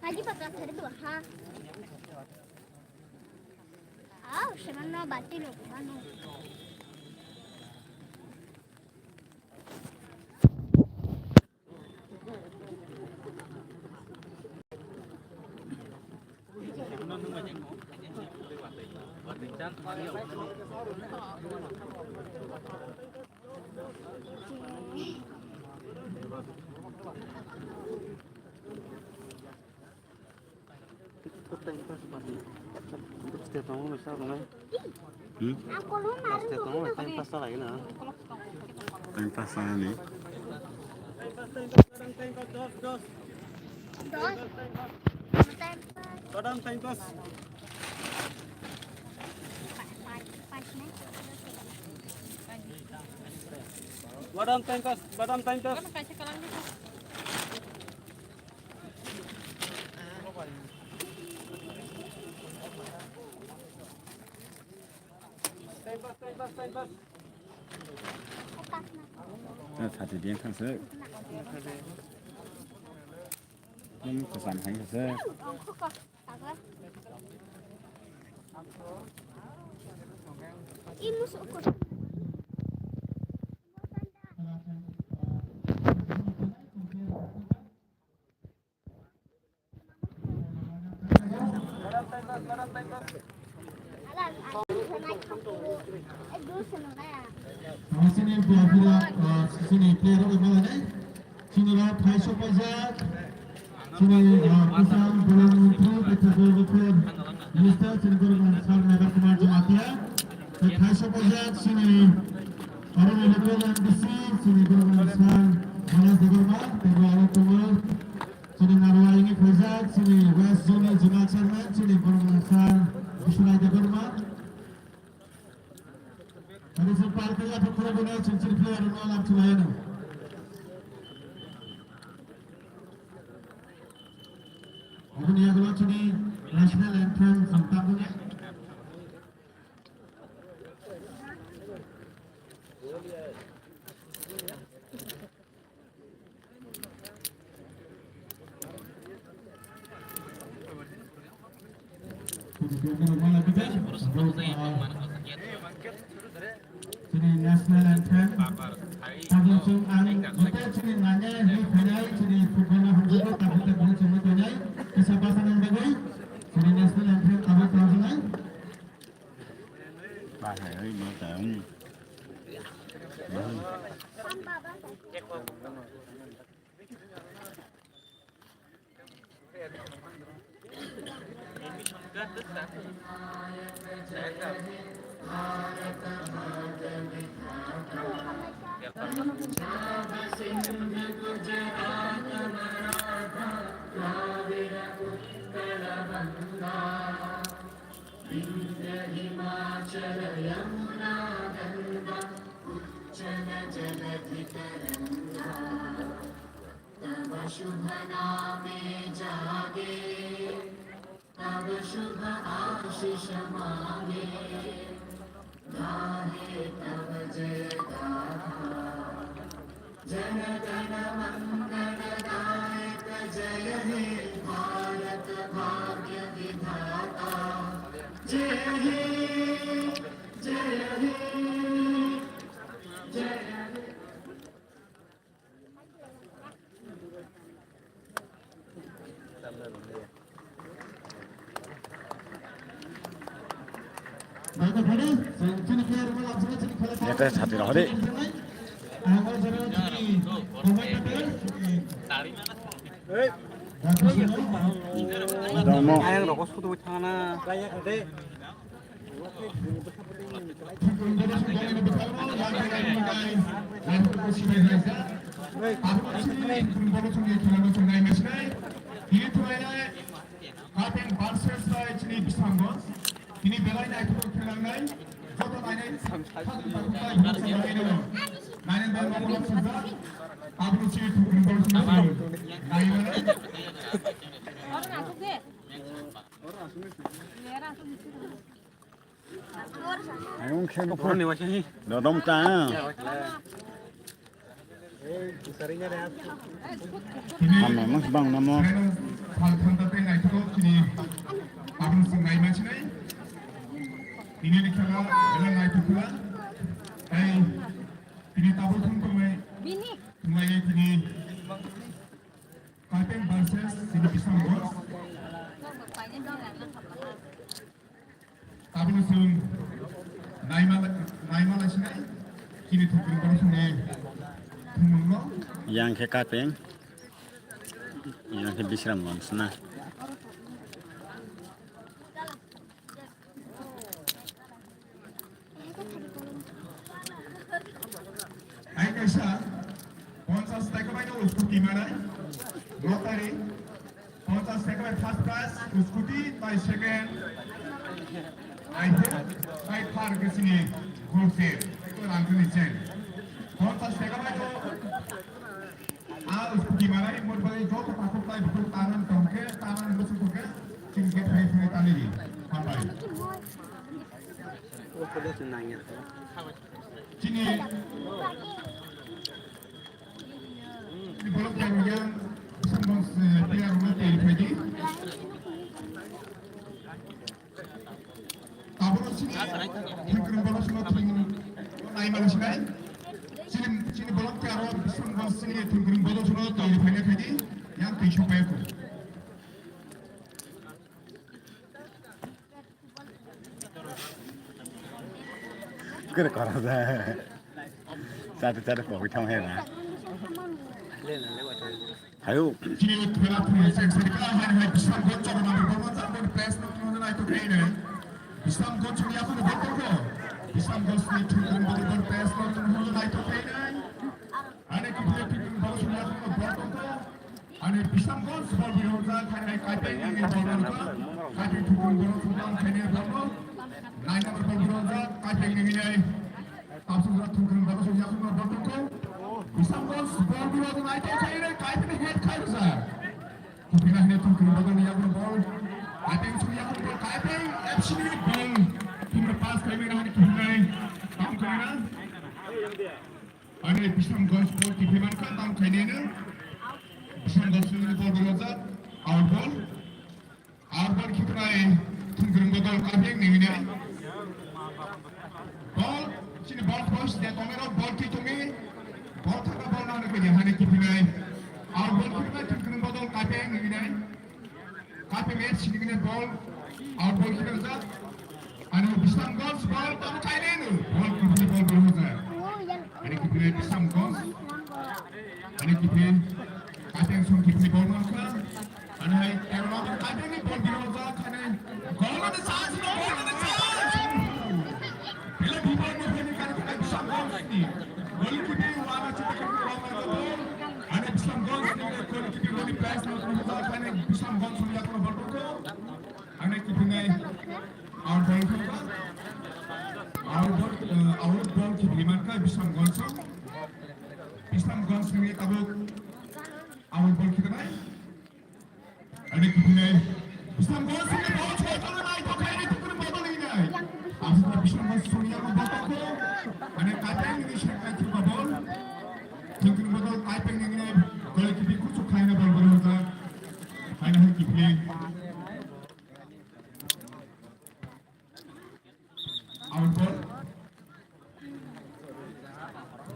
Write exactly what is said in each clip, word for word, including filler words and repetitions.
Lagi patah hari dua ha. Au, semana bati lo, mano. Hmm? Time pass wala ni. Badam time pass. Badam time pass, badam time pass. Time pass, time pass, time pass. Sati dia kan se. Ini kesan hai se. Sini player rok malai nai. Sini rok thai sokpajak. Sini, ah, Assam Pradhan Mantri tei Tripura Rikha Minister sini Guru Sir Meghal Kumar Jamatia. Tei thai sokpajak sini Arunachal M D C sini Guru Sir Manas Debbarma tei bo aro tongo. Sini Narwai ni phaijak sini West Zone ni Zonal Chairman sini Guru Sir Biswanath Debbarma. Aro se park ya to khoro bana chingchir player no lam chulai no. Aboni yagulo chini national anthem samtang ne. Chini national anthem. Tabuk chwng ang joto chini nangya ni phainai chini football no hamjagwi tabuk tabuk chwngwi tongnai kisa basa nang bagwi chini national anthem tabuk tongjaknai. Bahai oi ma ta. तव शुभ नामे जागे, तव शुभ आशीष मांगे, गाहे तव जय गाथा। जन गण मंगल दायक जय हे भारत भाग्य विधाता। जय हे, जय हे, जय हे। Neta sati rohori. Domo. Ayang rokos kutu thangna. Kapin Barsres bai chini Bisramganj, tini belai naithok khe nangnai, joto nainai, nainai bai mokol sujak, aboni chini Kapin Barsres nainai. Ang khe no phone ni waisa hi. Dodom ta. Tini Tamo mas bang namo. Sal thanta tei naithotok chini tabuk swng nai mansinai. Tini ni khela belai naithokkha. Tei tini tabuk thung tongnai. Bini. Thunglai tini Kapeng versus chini Bisramganj. Tabukno chwng naima, naima laisinai chini thwngkwrwng borok chwngni thwngmungno. Yang khe Kapeng, yang khe Bisramganj na. Hai kaisa, ponchas taka bai no scooty manai, lottery, ponchas taka bai first prize, scooty, tai second, iPhone, tai third ke sini, gold chain, eko rang kani chain. Ponchas taka bai no, a scooty manai, mot bai joto takhuk tai bukhuk tanan tongke, tanan busuk tongke, chini gate hai hai tani di, hambai. Chini, chini bolok yang yang sambong, eh, player rok tei phaidi. Tabuk chini thwngkwrwng bolok sino thwng nai mani sinai. Chini, chini bolok tei aro sambong chini thwngkwrwng bolok sino tei phaina khaidi. Yang tei sopai ko. Kere kora da. Chate chate pogwi thang he na. Hayo. Chini khela thwngwi seng seng kha hai hai Bisramganj chok na bo ma jang bo press no tong nai to khaine. Bisramganj chok ya ko bo ko. Bisramganj ni thwngkwrwng bo press no tong nai to khaine. Ani kiphilwi thwngkwrwng bo chok ya ko bo ko. Ani Bisramganj bol birhorjak, hai hai Kaipeng ni bol birhorjak, Kaipeng thukung borok thukang khaini borok, nine number bol birhorjak, Kaipeng ni hinai, tamsukjak thukung borok song yakung borok thukung, Bisramganj bol birhorjak, nai to khaini Kaipeng ni head khai rwjak. Kupina hinai thukung borok ni yakung bol, Kaipeng song yakung bol, Kaipeng F C ni bol, timur pass khaini hinai kupinai, tam khaina. Ani Bisramganj bol kiphilwi mankha, tam khaineno. Bisramganj ni bol birhorjak, out ball. Out ball khiphilwi thwngkwrwng bodol Kaipeng ni hinai. Ball, chini ball post de tongmero ball twi tongwi. Ball thangna ball nang khaidi hani kiphilwi. Out ball khiphilwi thwngkwrwng bodol Kaipeng ni hinai. Kaipeng F C ni ball, out ball khiphilwi rwjak. Ani Bisramganj ball tamo khaineno, ball kiphilwi ball birhorjak. Ani kiphilwi Bisramganj, ani kiphilwi Kaipeng song kiphilwi ball mankha. Ani hai tero number Kaipeng ni ball birhorjak, ani goal ni chance, goal ni chance. Bele ball ni khaini khaini Bisramganj ni. Goal kiphilwi wana chita khaini ball mankha ball. Ani Bisramganj ni goal kiphilwi ni prize no tong jak khaini Bisramganj song yakno ball tongkho. Ani kiphilwi out ball thangkha. Out ball, eh, out ball kiphilwi mankha Bisramganj song. Bisramganj ni tabuk out ball khitanai. Ani kiphilwi Bisramganj song ni ball choi tongna nai to khaini tukuni ball ni nai. Asukha Bisramganj song yakno ball tongkho. Ani Kaipeng ni sek kai thukha ball. Thwngkwrwng bodol Kaipeng ni nai goal kiphilwi kuchuk khaina ball birhorjak. Ani hai kiphilwi. Out ball.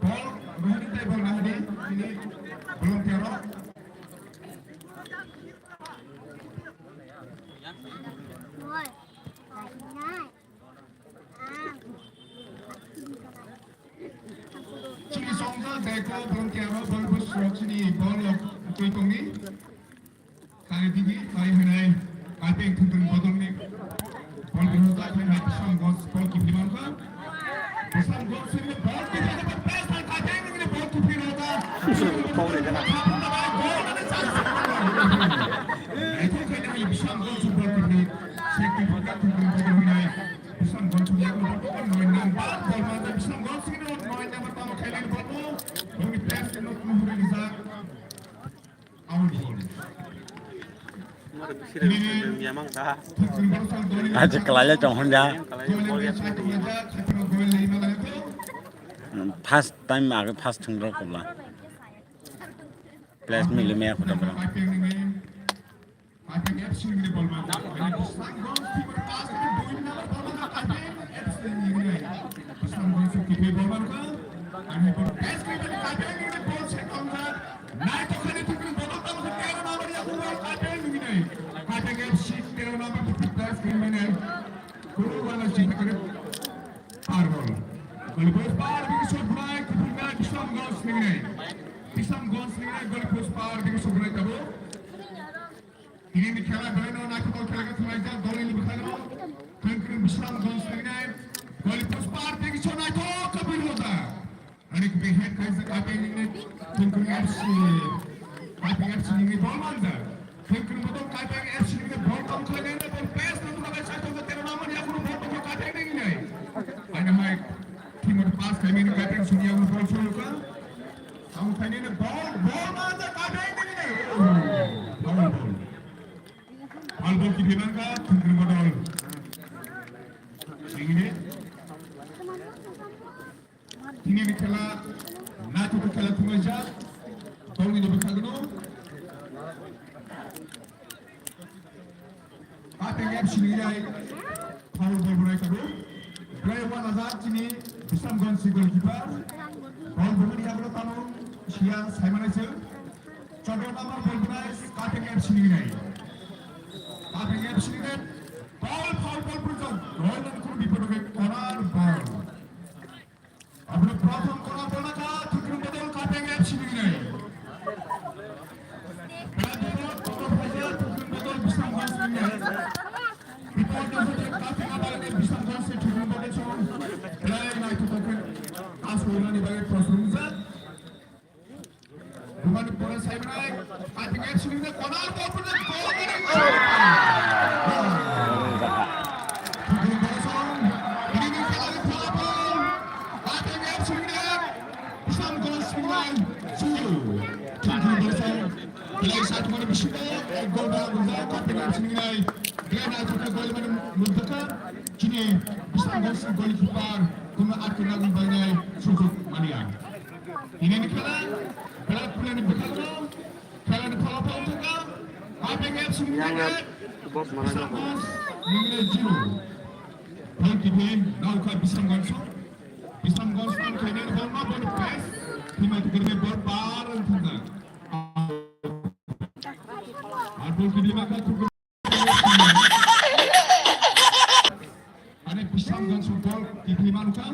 Ball, Rohini tei ball nahadi, ini belum tiarok. Chini songja deko belum tiarok, ball bus rok chini ball rok twi tongni. Kari digi, kari hinai, Kaipeng thwngkwrwng bodolni ball birhorjak, hinai Bisramganj ball kiphilwi mankha. Bisramganj sini ball kiphilwi mankha, best hai Kaipeng ni ball kiphilwi mankha. Bisramganj ball ni chance. Eko khaina hai Bisramganj ball kiphilwi, sek kiphilwi thwngkwrwng bodol hinai. Bisramganj sini ball kiphilwi noi number ball mankha, Bisramganj sini noi number tamo khaina ball. Ball ni pass no tamo huri rijak. Aje kalai le tong hon da. First time age first thung rok kubla. Place mili me khuda bro. Goalpost bar bini shot bwnai, kubui na Bisramganj ni nai, Bisramganj ni nai, goalpost bar bini shot bwnai tabuk. Tini ni khela belai no naithokjak khela khe thwnglaijak, dol ni bwkhak no. Thwng thwng Bisramganj ni nai, goalpost bar bini shot naithok khe bini hoda. Ani kubui head khaijak, Kapeng ni nai, thwng thwng F C, Kapeng F C ni ball manjak. Thwng thwng bodol Kapeng F C ni ball tong khlai nai, ball pass no thwng khlai sai thwng thwng tero namani yakunu ball tong Kapeng ni nai. Ani hai, team pass khlai mani Kapeng sini yakunu ball show ka. Tamo khainai no ball, ball ma ja ka dai dai dai. Ball, ball. Ball, ball kiphilmang kha, thwng thwng bodol. Singide. Tini ni khela, naithotok khela thwnglaijak. Tongni ni bwkhagno. Kapeng F C ni rai foul ball bwnai tabuk. Belai uanajak chini Bisramganj ni goalkeeper. Ball bumani yagulo tamo siya saimanai se. Choddo number ball bwnai Kapeng F C ni rai. Kapeng F C ni rai. Ball foul ball bwnai. Goal ni khun bipor ke corner ball. Aboni prothom kona bona kha Thukrung Bodol Kapeng F C ni nai. Bela bipod kotor phaijak Thukrung Bodol Bisramganj ni nai. Bipod ni hote Kapeng abalani Bisramganj se Thukrung Bodol song. Belai naithotok khe aswinani bagwi prosrungjak. Bumani pore saimanai, Kapeng F C ni corner ball pore goal kari. Bini khelai phalapal, Kapeng F C ni Bisramganj ni zero. Belai saimanai bisingo ek goal ba gujak Kapeng F C ni. Belai naithotok goal mani mudaka chini Bisramganj ni goalkeeper kuno atkhe nagwi bainai sujok mania. Tini ni khela, belai pulani bwkhakno, khelani phalapal wngkha, Kapeng F C ni nai, Bisramganj ni zero. Ball kiphilwi naikha Bisramganj song. Bisramganj song khainai ball ma ball pass, thima tukurni ball bar wngkha. Ar ball kiphilwi naikha tukur. Ani Bisramganj song ball kiphilwi mankha.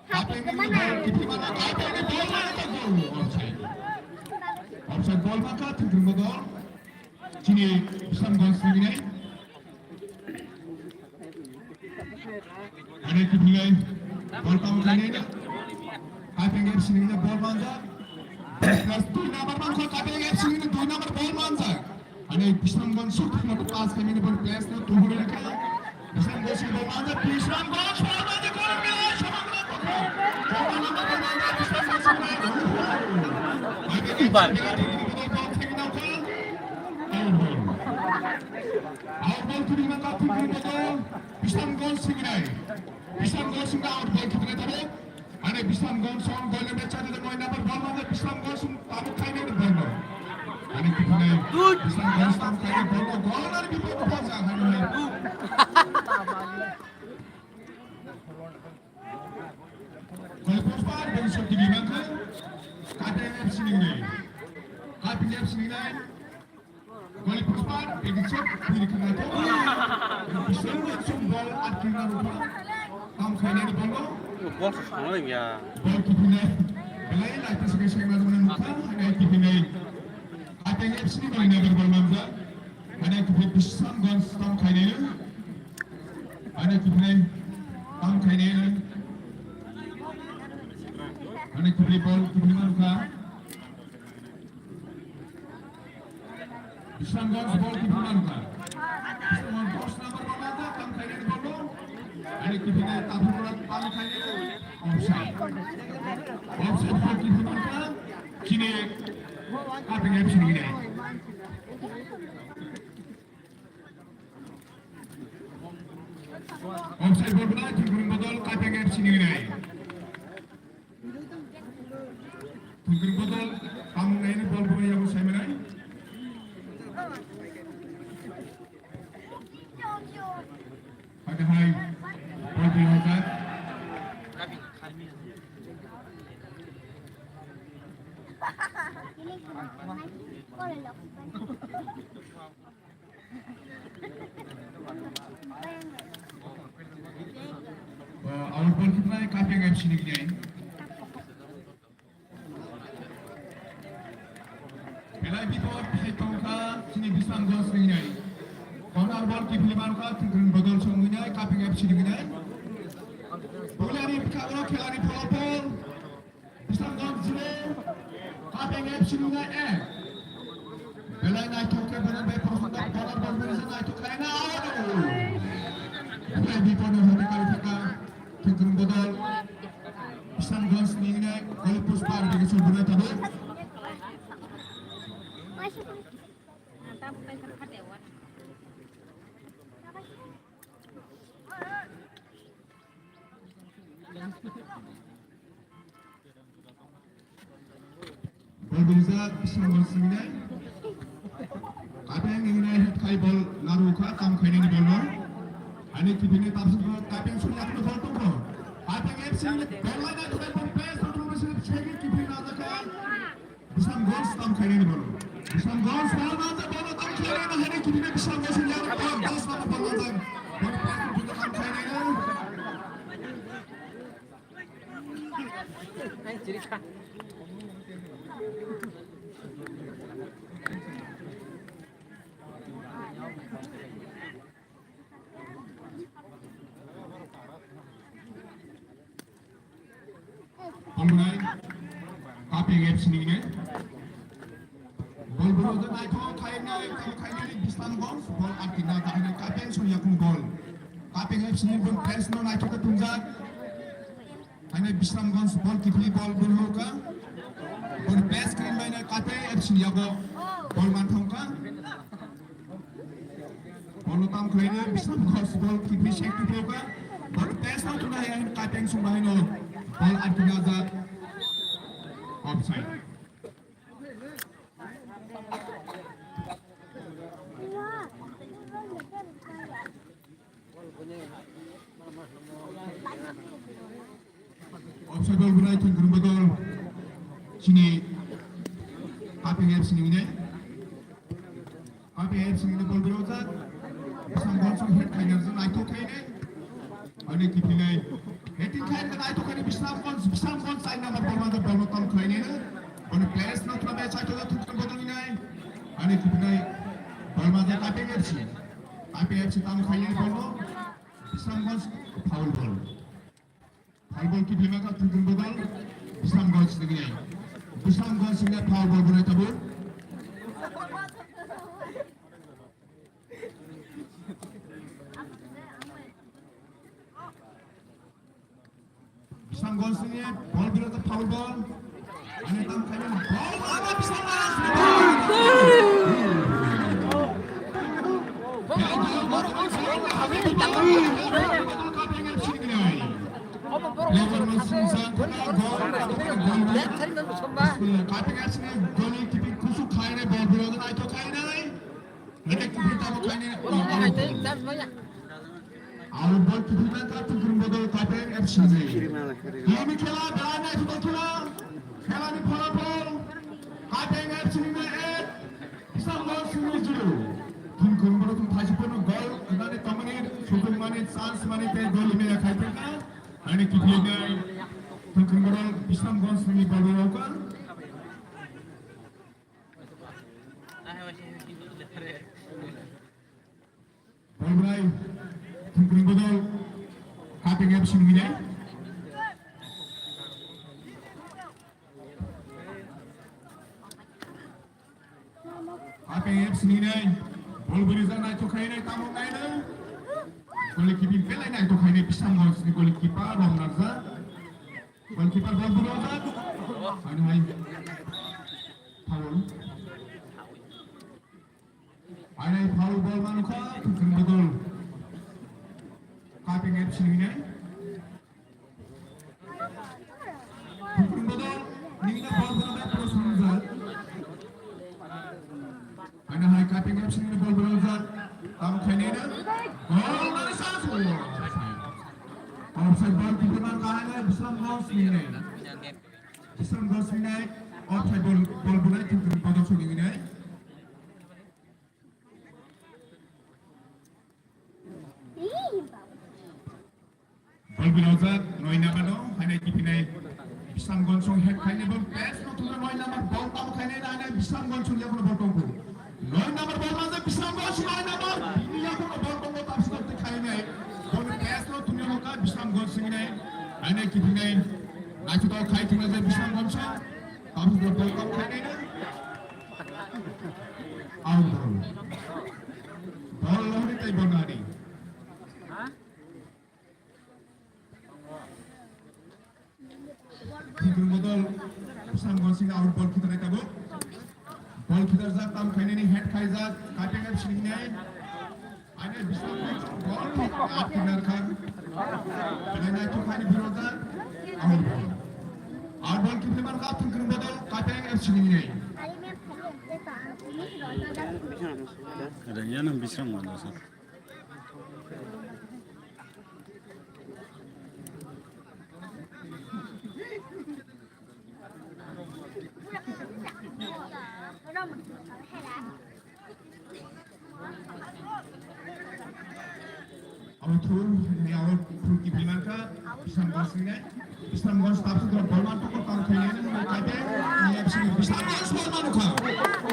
Kapeng ni ball kiphilwi mankha, Kapeng ni ball mankha, goal, offside. Offside ball mankha, Thukrung Bodol. Chini Bisramganj ni nai. Ani kiphilwi ball tamo khainai na. Kapeng F C ni ball manjak. Plus dui number mankha, Kapeng F C ni dui number ball manjak. Ani Bisramganj suk thangna pass khaimani ball place no tuhuri kha. Bisramganj suk ball manjak, Bisramganj ball manjak, goal mila, Bisramganj ball manjak, Bisramganj suk ball manjak. Out ball. Out ball kiri na kap kiri na kap. Bisramganj sing nai. Bisramganj sing out ball kiri na tare. Ane Bisramganj song goal line chate de moi number ball na Bisramganj song tabuk khai nai ball no. Ane kiri nai. Bisramganj tabuk khai nai ball no. Goal line bipo ko ball ja khai nai. Goal post bar ball shot kiri na kha. Kapeng F C ni nai. Kapeng F C ni nai. Goal post bar, bini shot, bini khna to. Bisramganj song ball atkirna rukha. Tam khainani ball no. Ball se thangla ya. Ball kiphilwi. Belai lai ta sike sengna rukha. Hane kiphilwi. Kapeng F C ni ball never ball manjak. Hane kiphilwi Bisramganj tam khainai. Hane kiphilwi. Tam khainai. Hane kiphilwi ball kiphilwi manukha. Bisramganj ball kiphilwi mankha. Bisramganj dos number ball mankha, tam khainani ball no. Ani kiphilwi Taphukra tam khainani offside. Offside ball kiphilwi mankha. Chini Kapeng F C ni nai. Offside ball bwnai, Thukrung Bodol, Kapeng F C ni nai. Thukrung Bodol, Out ball khibnai Kapeng F C ni gnai. Belai bipor phai tongkha chini Bisramganj ni gnai. Corner ball kiphilwi mankha, Thwngkwrwng Bodol song gnai, Kapeng F C ni gnai. Bolani bwkhao khelani pholopol. Bisramganj zero, Kapeng F C ni ek. Belai naithok khe belai bai prothom da corner ball bini se naithok khlai na. Belai bipor ni hodi kali thaka Thwngkwrwng Bodol. Bisramganj ni ne goal post par bini se bulai tabo. Bol birijak Bisramganj ni gnai. Kapeng ni gnai head khai bol naru kha, tam khainani bol no. Ani kibini tapsuk bol Kapeng suri yakno bol tongkho. Kapeng F C ni bol laina thai bol pass to thumri sini chegi kibini najakha. Bisramganj tam khainani bol. Bisramganj bol najakha, bol tam khainani, hani kibini Bisramganj ni yak bol das nama bol najakha. Bol pass to tam khainani. Omonai, Kapeng F C ni ne. Bol bro da naithok khainai, tam khainai Bisramganj, bol arki na khainai Kapeng song yakung bol. Kapeng F C ni bol press no naithok ka tungjak. Khainai Bisramganj bol kiphilwi bol bol hoka. Bol press khainai na Kapeng F C ni yago bol man thongka. Bol no tam khlaina, Bisramganj bol kiphilwi sek kiphilwi ka. Bol test no tuna ya, Kapeng sung bahai no. Bol arki na jak. Offside. Offside bol bwrwi Thwngkwrwng Bodol. Chini Kapeng F C ni wngnai. Kapeng F C ni bol bwrwi ojak. Bisramganj song head khaina jang naithok khainai. Ani kiphilnai. Heading khaina naithok khainai Bisramganj, Bisramganj char number bol manjak bol no tam khlainai na. Ani players no thwlai chai thok Thwngkwrwng Bodol ni nai. Ani kiphilnai bol manjak Kapeng F C. Kapeng F C tam khainai bol no. Bisramganj foul bol. Foul bol kiphilwi mankha Thwngkwrwng Bodol, Bisramganj ni gnai. Bisramganj ni foul bol bwrwi tabuk. Bisramganj ni bol bwrwi foul bol. Ani tam khaini bol, aba Bisramganj. Kapeng F C ni goli kiphilwi kusuk khainai bol bwrwi naithok khainai. Nini kiphilwi tamo khainai. Aro bol kiphilwi mankha Thwngkwrwng Bodol Kapeng F C ni. Tini khela belai naithok khela. Khelani pholopol Kapeng F C ni ek, Bisramganj ni zero. Thwngkwrwng Bodol thaisi phano gol nani tongmani, sujuk mani, chance mani tei gol maya khai thangkha. Ani kiphilwi Thwngkwrwng Bodol Bisramganj ni bol rokha. Bolbrai, Thwngkwrwng Bodol, Kapeng F C ni wngnai. Kapeng F C ni wngnai, bol bwrwi jak naithok khainai, tamo nainai. Goli kiphilwi belai naithok khainai, Bisramganj ni goli keeper, Romnarja. Goli keeper bol bwrwi jak. Ani hai. Foul. Ani foul bol mankha, Thwngkwrwng Bodol. Kapeng F C ni wngnai. Thwngkwrwng Bodol, nini bol bwrwi jak, pro sungjak. Ani hai Kapeng F C ni bol bwrwi jak. Tam khainai na. Gol nani sa. Offside bol kiphilwi mankha, ani Bisramganj ni wngnai. Bisramganj ni wngnai. Ophai bol, bol bunai thwngthwng bodol songwi nai. Bol bilajak, noi number no, hainai kipinai Bisramganj song head khainai bol pass no thwngna noi number bol tamo khainai na hainai Bisramganj song yakono bol tongkhu. Noi number bol majak Bisramganj song noi number, bini yakono bol tongkhu tapswk twi khainai. Bol pass no thwngna hoka Bisramganj song nai, hainai kipinai naithotok khai thwngna je Bisramganj song, tapswk bol tamo khainai na. Out ball. Ball lohri tai bol nani. Thwngthwng bodol, Bisramganj sing out ball khitarnai tabuk. Ball khitarjak, tam khainani head khaijak, Kaipeng F C ni hinai. Aine Bisramganj ball, out khitar kha. Belai nai thok khaini birojak, out ball. Out ball khitarmar kha, thwngthwng bodol, Kaipeng F C ni hinai. Rengya nang Bisramganj sa. Abo thur, ni abo thur kiphilmangkha, Bisramganj ni nai. Bisramganj tapswk rok bol manthokgo, tang khainai nang bai kate, ni F C ni Bisramganj bol manukha.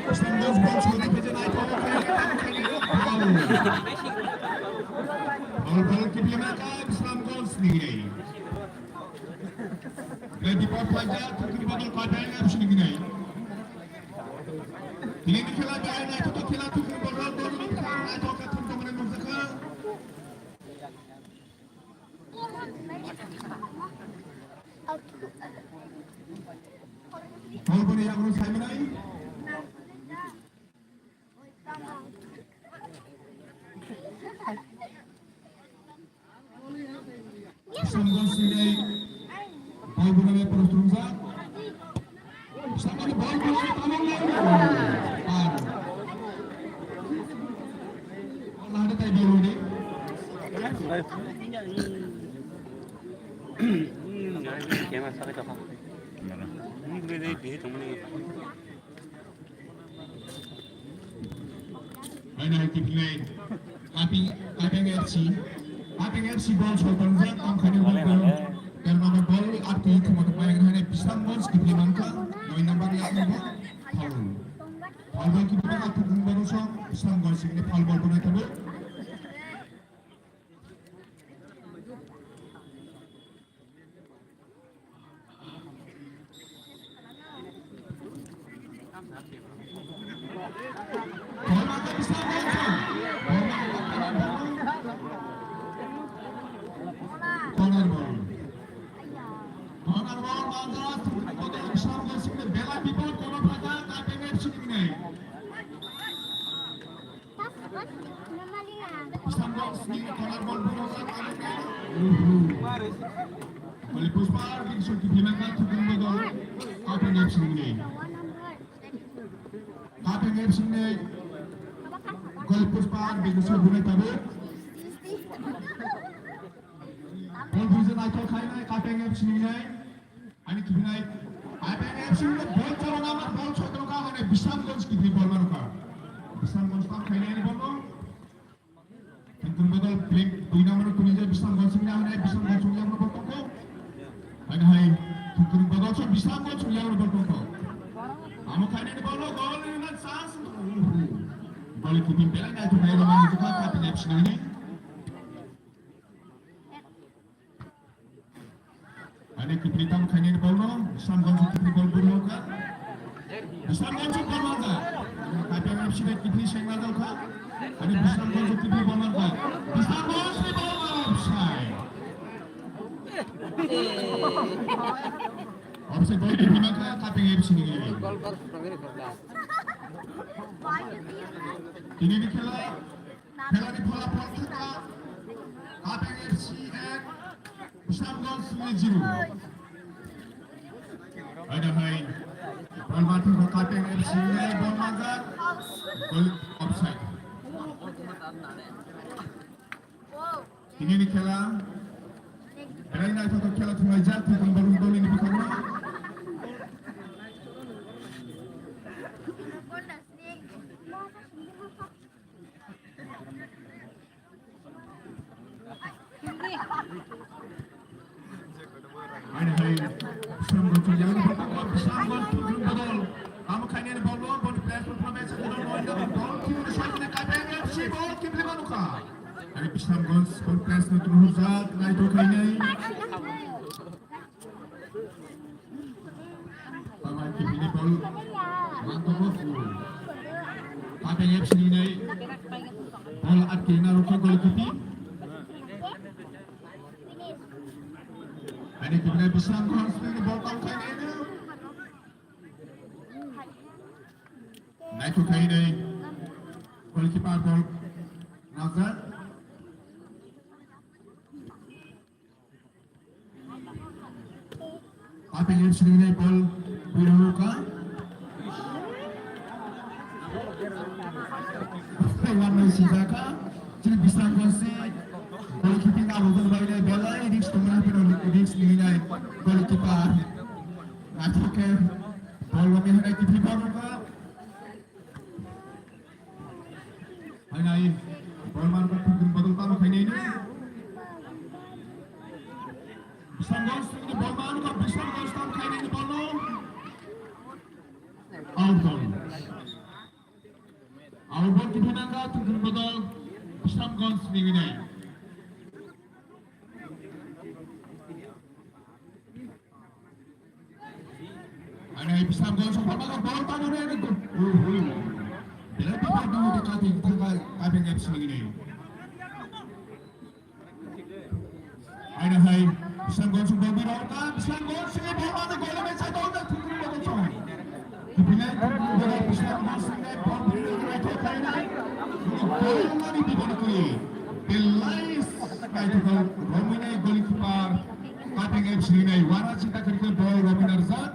Bisramganj bol sodi pheje nai thok khainai, tang khainai, bol. Bol, bol kiphilmangkha, Bisramganj ni nai. Ready for fight, thwngthwng bodol Kaipeng F C ni hinai. Tini ni khela bai naithotok khela, thwngthwng bodol, bodol ni bwkhak naithok khe thwngthwng mani nukjakha. Bol boni yago saimanai. Bisramganj sinai bol bunai poro thumjak. Bisramganj bol bunai tamang nai. Par. Bol hade tai bol hade. Haino hai kiphilnai Kapeng, Kapeng F C. Kapeng F C bol soi tongjak, tamo khainai bol, bol, ter number bol, ar twi thwngma tongmani haino Bisramganj kiphilwi mankha, noi number yakni bol, foul. Foul bol kiphilwi mankha, thwngthwng bol song, Bisramganj singni foul bol bonai tongo. Corner ball. Corner ball, Manjra, Bisramganj singni belai bipod, kono phaikha, Kapeng F C ni nai. Bisramganj ni corner ball, ball. Kali Pushpa, bini song kiphilwi mankha, thwngthwng bodol, Kapeng F C ni. Kapeng F C ni. Kali Pushpa, bini song bunai tabuk. Bol bwrwisa naithok khainai, Kapeng F C ni nai. Ani kiphilnai, Kapeng F C ni bol chalo number, bol soi tongo, ani Bisramganj kiphilwi bol manukha. Bisramganj tam khainai ani bol no. Thwngthwng bodol pink dui number tuni je Bisramganj singni, ani Bisramganj singni ang bol tongkho. Ani hai thwngthwng bodol so Bisramganj singni ang bol tongkho. Amo khainai ni bol no, goal ni man chance. Bol kiphilwi belai naithok khainai, Kapeng F C ni. Ani kiphilwi tam khainai ni bol no, Bisramganj kiphilwi bol bwrwi kha. Bisramganj bol manjak. Kapeng F C bai kiphilwi seng manjak kha. Ani Bisramganj kiphilwi bol manjak. Bisramganj ni bol offside. Offside bol kiphilwi mankha Kapeng F C ni. Tini ni khela. Khelani pholapol thwngkha Kapeng F C ek, Bisramganj singni zero. Haino hai bol manthokha Kapeng F C ni, bol manjak, goal offside. Tini ni khela belai naithotok khela thwnglaijak, thwngthwng bodol ni bwkhango. Bisramganj yang ball ko Bisramganj Tungrung Bodol. Tamo khainai ni ball bo, ball place for place ko no no ball team ni side ni kape F C ball keep le manukha. Ani Bisramganj ball place no Tungrung Hujak nai to khainai. Pamai kipini ball. Mantogo. Kapeng F C ni nai. Ball atkina rukha goalkeeper. Ani kipini Bisramganj ni ball tang khainai. Nai to khainai. Goalkeeper ball. Nazar. Kapeng F C ni ball buiroka. Wan no sijaka. Chini Bisramganj se. Goalkeeping abo ball bai nai belai risk tongna pino risk ni nai goalkeeper. Athake ball wani hanai kithi ball ka. Hai nai, ball man ko Tungrung Bodol tamo khainai ni. Bisramganj ni ball man ko Bisramganj tamo khainai ni ball no. Out ball. Out ball kipinanga Tungrung Bodol Bisramganj ni nai. Ani Bisramganj song pama ball tamo ni ani go. Belai ball tamo ni kati thangkai Kapeng F C ni ni. Ani hai Bisramganj song ball biro ka Bisramganj song ball ani goal me sa dol da Tungrung Bodol song. Kipinai Tungrung Bodol Bisramganj song ball biro ka to kainai. Goal mani bibon kuli. Belai kai to romina goalkeeper. Kapeng F C ni nai wara chita kwrwikhe ball romwi narwkjak.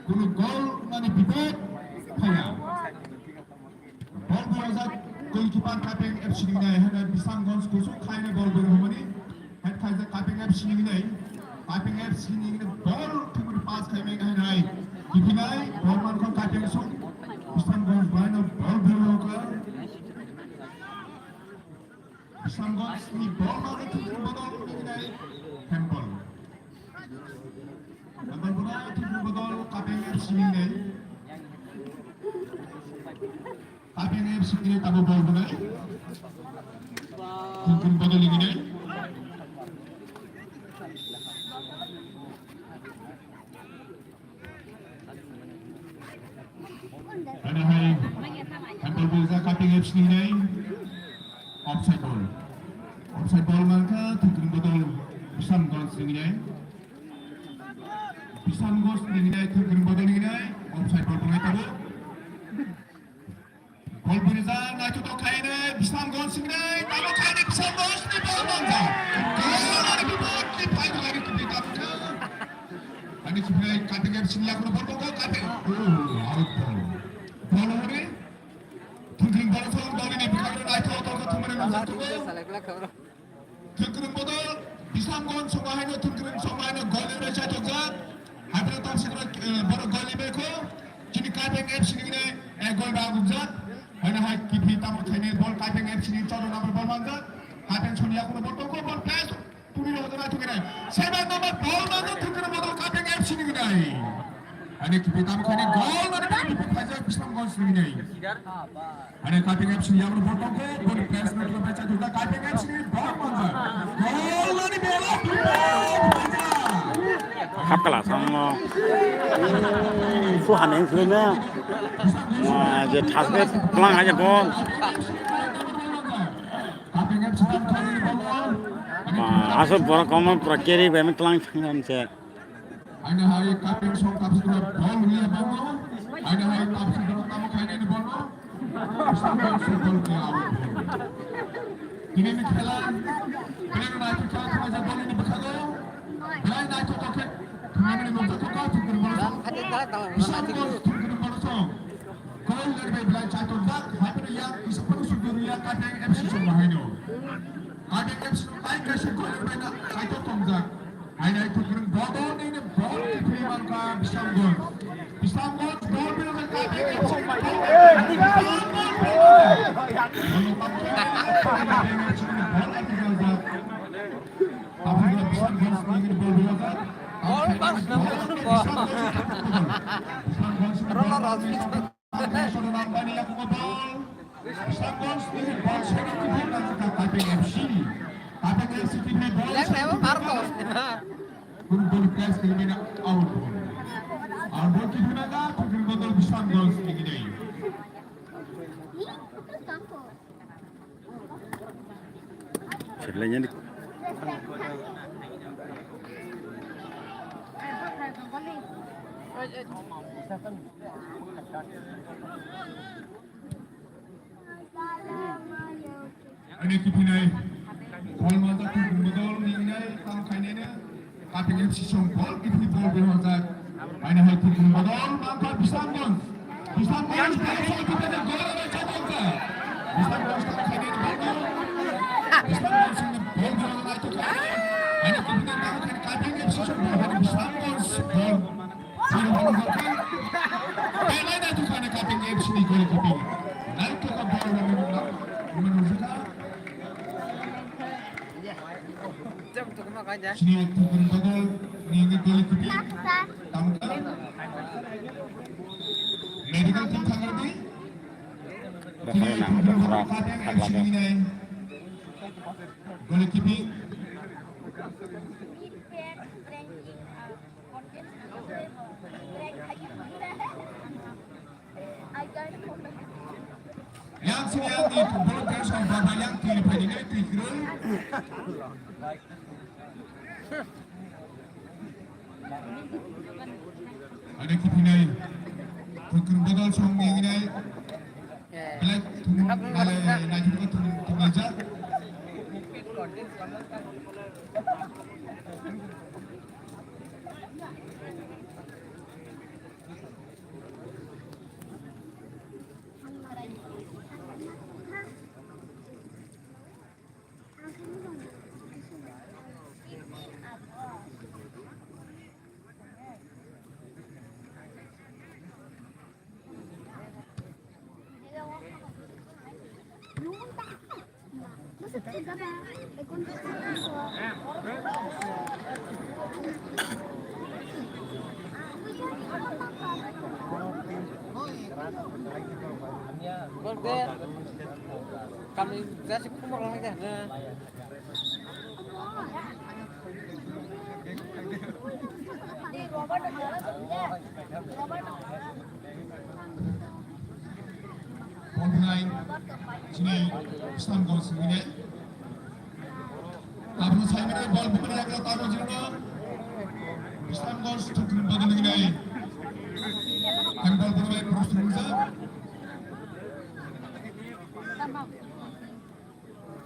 Kunu goal mani bipod phaiya. Ball buwajak goalkeeper Kapeng F C ni nai hwnwi Bisramganj kusuk khaina ball buwajak hwnwi head khaijak Kapeng F C ni nai. Kapeng F C ni nai ball thumui pass khaimai nai nai. Kipinai ball mankha Kapeng song Bisramganj baino ball buwajak. Bisramganj ni ball no Tungrung Bodol ni nai handball. Handball bunai Tungrung Bodol Kapeng F C ni nai. Kapeng F C ni nai tabo ball bunai. Tungrung Bodol ni nai. Ani hai handball buwajak Kapeng F C ni nai. Offside ball. Offside ball mankha Tungrung Bodol Bisramganj ni nai. Bisramganj ni nai Tungrung Bodol ni nai. Offside ball bunai tabo. Ball burijak, naithotok khainai, Bisramganj singnai, tamo khainai, Bisramganj ni ball manjak. Goal ani bipod ni phai dwlani kipi tamkha. Ani kipi Kapeng F C ni yakno ball tongo, Kapeng. Oh, out ball. Ball hore. Tungrung ball song, ball ni bikang naithotok thumani manjak tongo. Tungrung Bodol, Bisramganj songma haino, Tungrung songma haino, gol ni rai chaitok jak. Haipra tap sikra, eh, boro gol ni beko. Chini Kapeng F C ni gine, eh, gol ba gubjak. Haino hai kipi tamo khaini ball Kapeng F C ni choro number ball manjak. Kapeng song yakno ball toko, ball pass. Tumi ro hodora tukene. Seven number ball manjak, Tungrung Bodol Kapeng F C ni gine. Ani kipi tamo khaini gol mani ball bipod phaijak Bisramganj ni nai. Ani Kapeng F C ni yakno ball tongkhe, ball press no tongkhe, cha duta Kapeng F C ni ball manjak. Gol mani bela bipod phaijak. Khapkala sammo. Su hameng su na. Wah, je thasbe plang aja gol. Kapeng F C ni ball manjak. Wah, asal borok komo pura carry bai tlang thang se. Aina hai Kapeng song tapsi dua ball liya ball. Aina hai tapsi dua tamo khaina ni ball. Islam ball song ball ke out. Tini ni khela. Belai naithok khela thanglaijak ball ni bwkhago. Belai naithok khe. Thangmani nukjakgo ka thukuni ball song. Islam ball thukuni ball song. Goal lerbai belai chaitok jak. Hai belai yang isapani sujuru yang Kapeng F C song bahaino. Kapeng F C ai kaisa goal lerbai na chaitok tongjak. Hainai Tungrung Bodol nini ball kiphilwi mankha Bisramganj. Bisramganj ball bini kha Kapeng F C ni ball. Ball bini kha Kapeng F C ni ball artigaljak. Tabukhe Bisramganj nini ball bini kha. Rolo, rolo. Lek lek, mar to. Kun gol crash kiri mena out ball. Out ball kiri mena ka, kun gol Bisramganj kiri dai. Sirlainya ni. Ani kipinai. Bol mata tu gumba dol ningnai, tam khainai na. Kaping F C song bol, kipni bol bai hojak. Aina hai tu gumba dol, mangka Bisramganj. Bisramganj, bol song kipinai gol bai chapangka. Bisramganj tam khainai na bol dol. Bisramganj song bol dol na tu khainai. Aina kipinai tam khainai Kaping F C song bol, Bisramganj bol. Belai naitok kha Kaping F C ni goalkeeping. Naitok kha ball rok ni mwnang, mwnang jikha. Chini Tugun Dodol ni goalkeeping. Tamkha. Medical team thangwi di. Chini Tugun Dodol Kaping F C ni nai goalkeeping. Yang sini yang di football terus kau baba yang kiri pada ini kiri kiri. Ada kipinai. Tukur bodol song yang ini. Black tum ale naji ko tum tum aja. Kami jasi khumok lang de na. Ball pwnai chini Bisramganj simi ne. Tabuk sai mene ball pwnai yakla tabuk jino. Bisramganj thukun bodol hinai. Ang ball pwnai cross thumjak.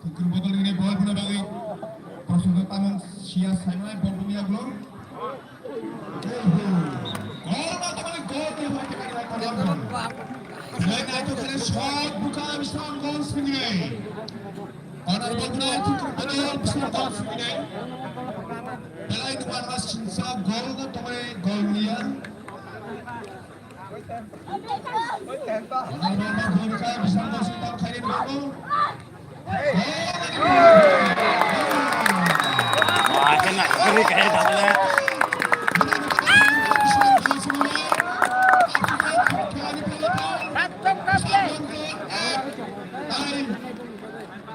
Tukur bodol ini ball puna bagi. Prosensa tamang sia saimai ball puna ya belum. Gol, gol, gol, gol, gol, gol. Belai naitok khe shot buka Bisramganj simi. Corner ball puna tukur bodol Bisramganj simi. Belai nuan mas sinsa gol gol tomai gol niya.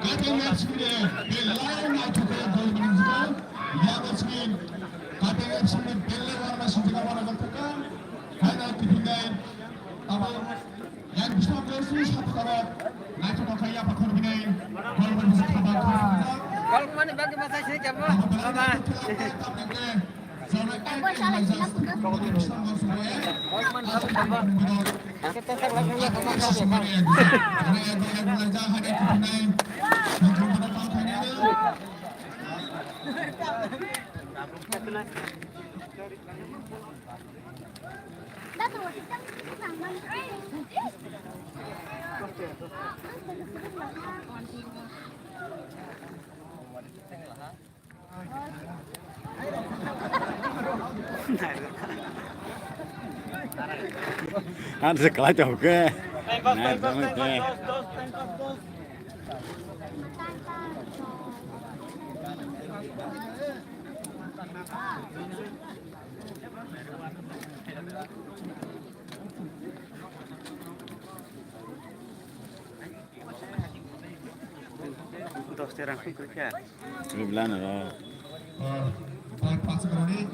Kaping F C ni belai naitok khe gol manjak. Yago sini Kaping F C ni belai warna sinjak warna jakthaka. Haina kipinai abo yang Bisramganj ni satu karo naitok khe ya pakhor binai gol manjak khaba. Gol mani bagi masa sini kemo. Baba. Ang se kalai tong ke. Nai tong ke. Dos terang pun kerja. Riblan ro. Bal pas kani.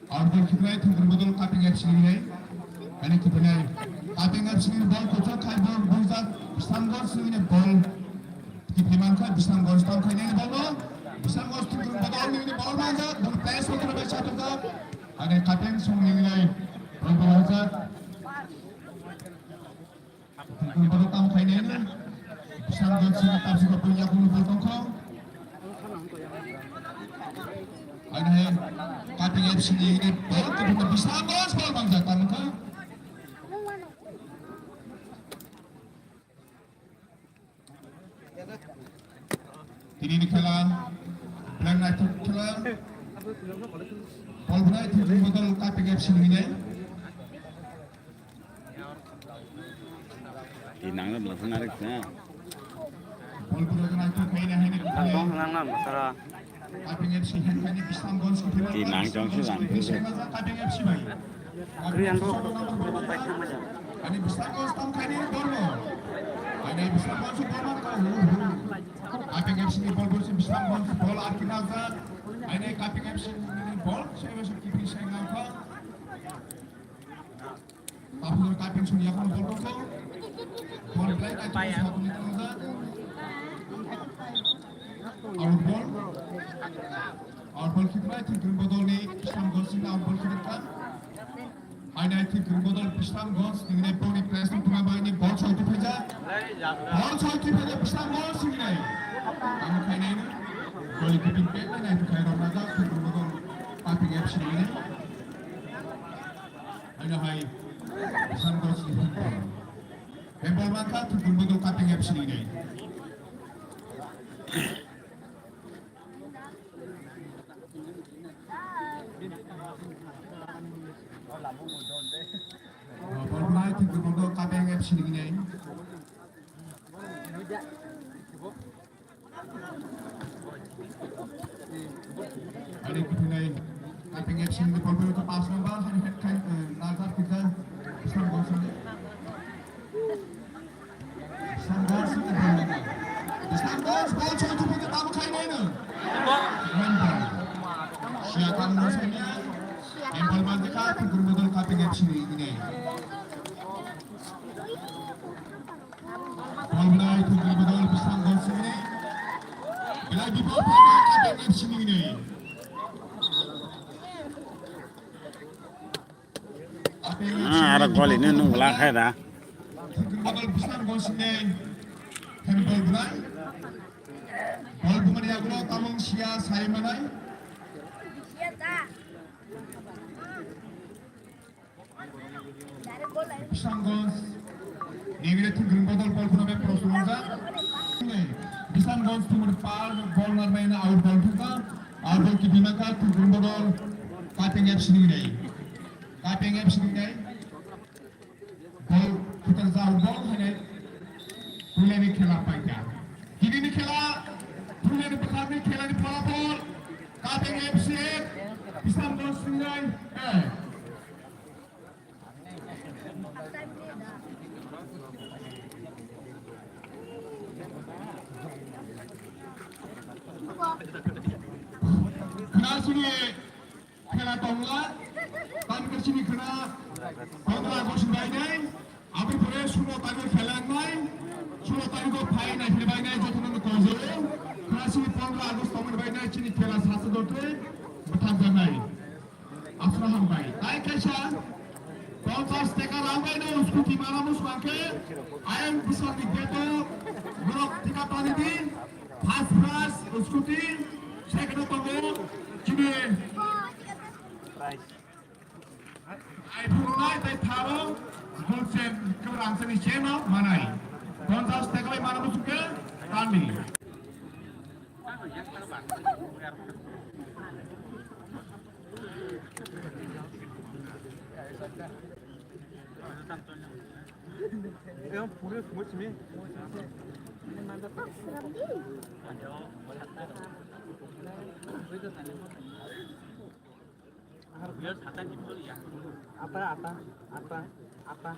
Outball khibnai thwngkhrwng bodol Kaping F C ni hai. Ani khibnai Kaping F C ni bal kochok khai bal bujak Bisramganj ni bal. Khibnai mankha Bisramganj tong khai nai bal no. Bisramganj thwngkhrwng bodol ni bal manjak bal place hoto bai chatok jak. Ani Kaping song ni nai bal bujak. Boro tamo khainai no. Bisramganj sini tapsiko punya kunu bol tongkho. Aini hai Kaping F C ni ini bol kebun Bisramganj bol mangjak tamo kha. Tini ni khela, Black Knight khela, Polbrai Thwngkhrwng Bodol Kaping F C ni nai. Di nang na belakang narik na. Polbrai Knight khaina hai ni. Tong nang na masara. Kaping F C hai khaini Bisramganj. Di nang jong si lang. Kaping F C bai. Kriyan bro. Ani Bisramganj tong khaini bol no. Ani Bisramganj bol man ka hu hu. Kaping F C ni bol bol si Bisramganj bol ar ki na za. Ani Kaping F C ni bol se se ki pi se na ka. Kaping suni yakon bol tongkho. Bol play kai tongkho, sakuni tongkho. Out ball. Out ball khitbai Thwngkhrwng Bodolni Bisramganj sini out ball khitka. Hainai Thwngkhrwng Bodol Bisramganj sini boni press tongma bai ni bol soi tu phaija. Bol soi tu phaija Bisramganj sini. Ang khainai ni. Bol kiting pe nai tu khai rok na ja Thwngkhrwng Bodol Kaping F C ni. Ano hai, Bisramganj ni handball. Handball man kha, Thwngkhrwng Bodol Kaping F C ni nai. Ball man Thwngkhrwng Bodol Kaping F C ni nai. Ani kuthunai Kaping F C ni bol pass number, hani head khai, eh, Nazar kita, Bisramganj sini. Bisramganj sini bol number. Bisramganj bol choi tu pake tamu khai nai na. Number. Sia tamu nai sini. Yang bol manjika, Thwngkhrwng Bodol Kaping F C ni ini. Bol nai Thwngkhrwng Bodol Bisramganj sini. Belai bipok Kaping F C ni ini. Ah, aro goli ni nung la khai da. Thwngkhrwng Bodol Bisramganj sini. Handball bunai. Bol bumani agro tamung sia sai manai. Bisramganj, nini Thwngkhrwng Bodol bol phano be prosto wngjak. Bisramganj tumor par bol narmai na out ball thwngkha. Out ball kibima kha Thwngkhrwng Bodol Kaping F C ni nai. Kaping F C ni nai. Bol kutar ja out ball hene. Puleni khela paikha. Kinini khela, puleni bwkhakni khelani pholapol. Kaping F C ek, Bisramganj ni nai. Eh. Khwnasini khela tongla, tamkhe chini khwna pondro August ni bainai, aboni pore sulo tarikh khela wngnai, sulo tarikh o phai nai phai bainai jotono no koi jago, khwnasini pondro August tongmani bainai chini khela sasa dotwe bwthakjaknai. Asra hambai. Tai kaisa ponchas taka rang bai no scooty mana musu angkhe ayang bisal ni beto borok tika tani di first prize scooty second tongo chini ai phurunai tai tharo gulchen kwrang sani cheno manai ponchas taka bai mana musu ke tani. Apa, apa, apa, apa?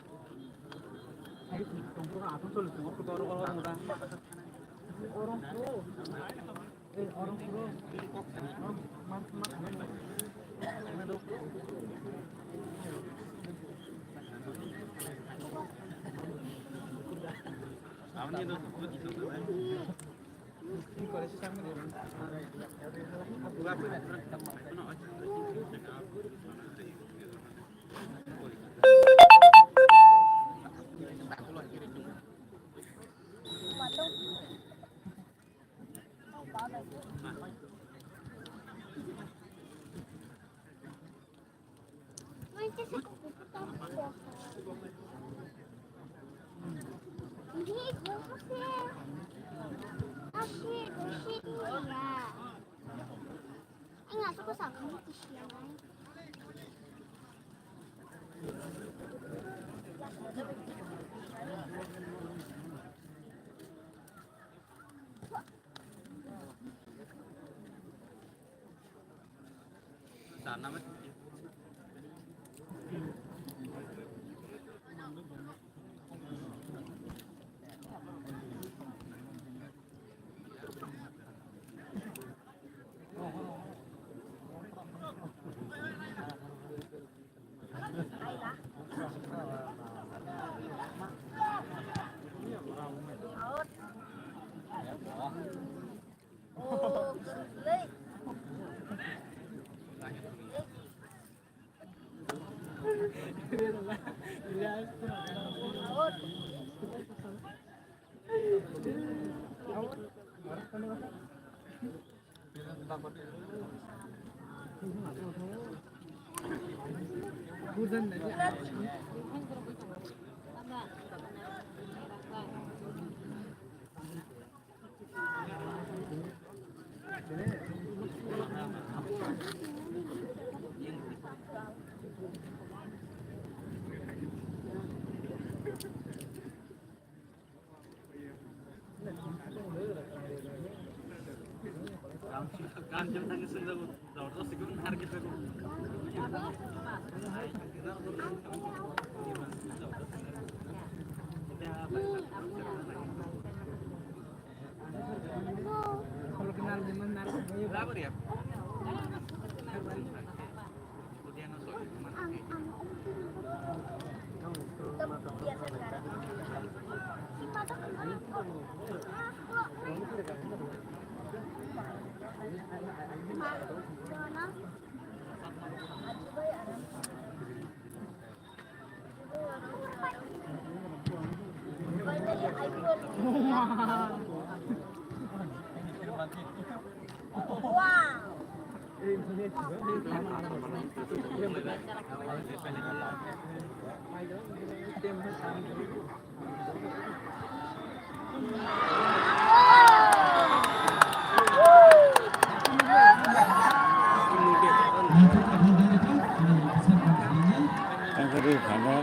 Tangkari phano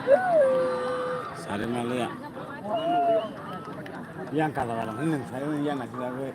sari maliya. Yang kala wala hwnwi sai yang na kila we.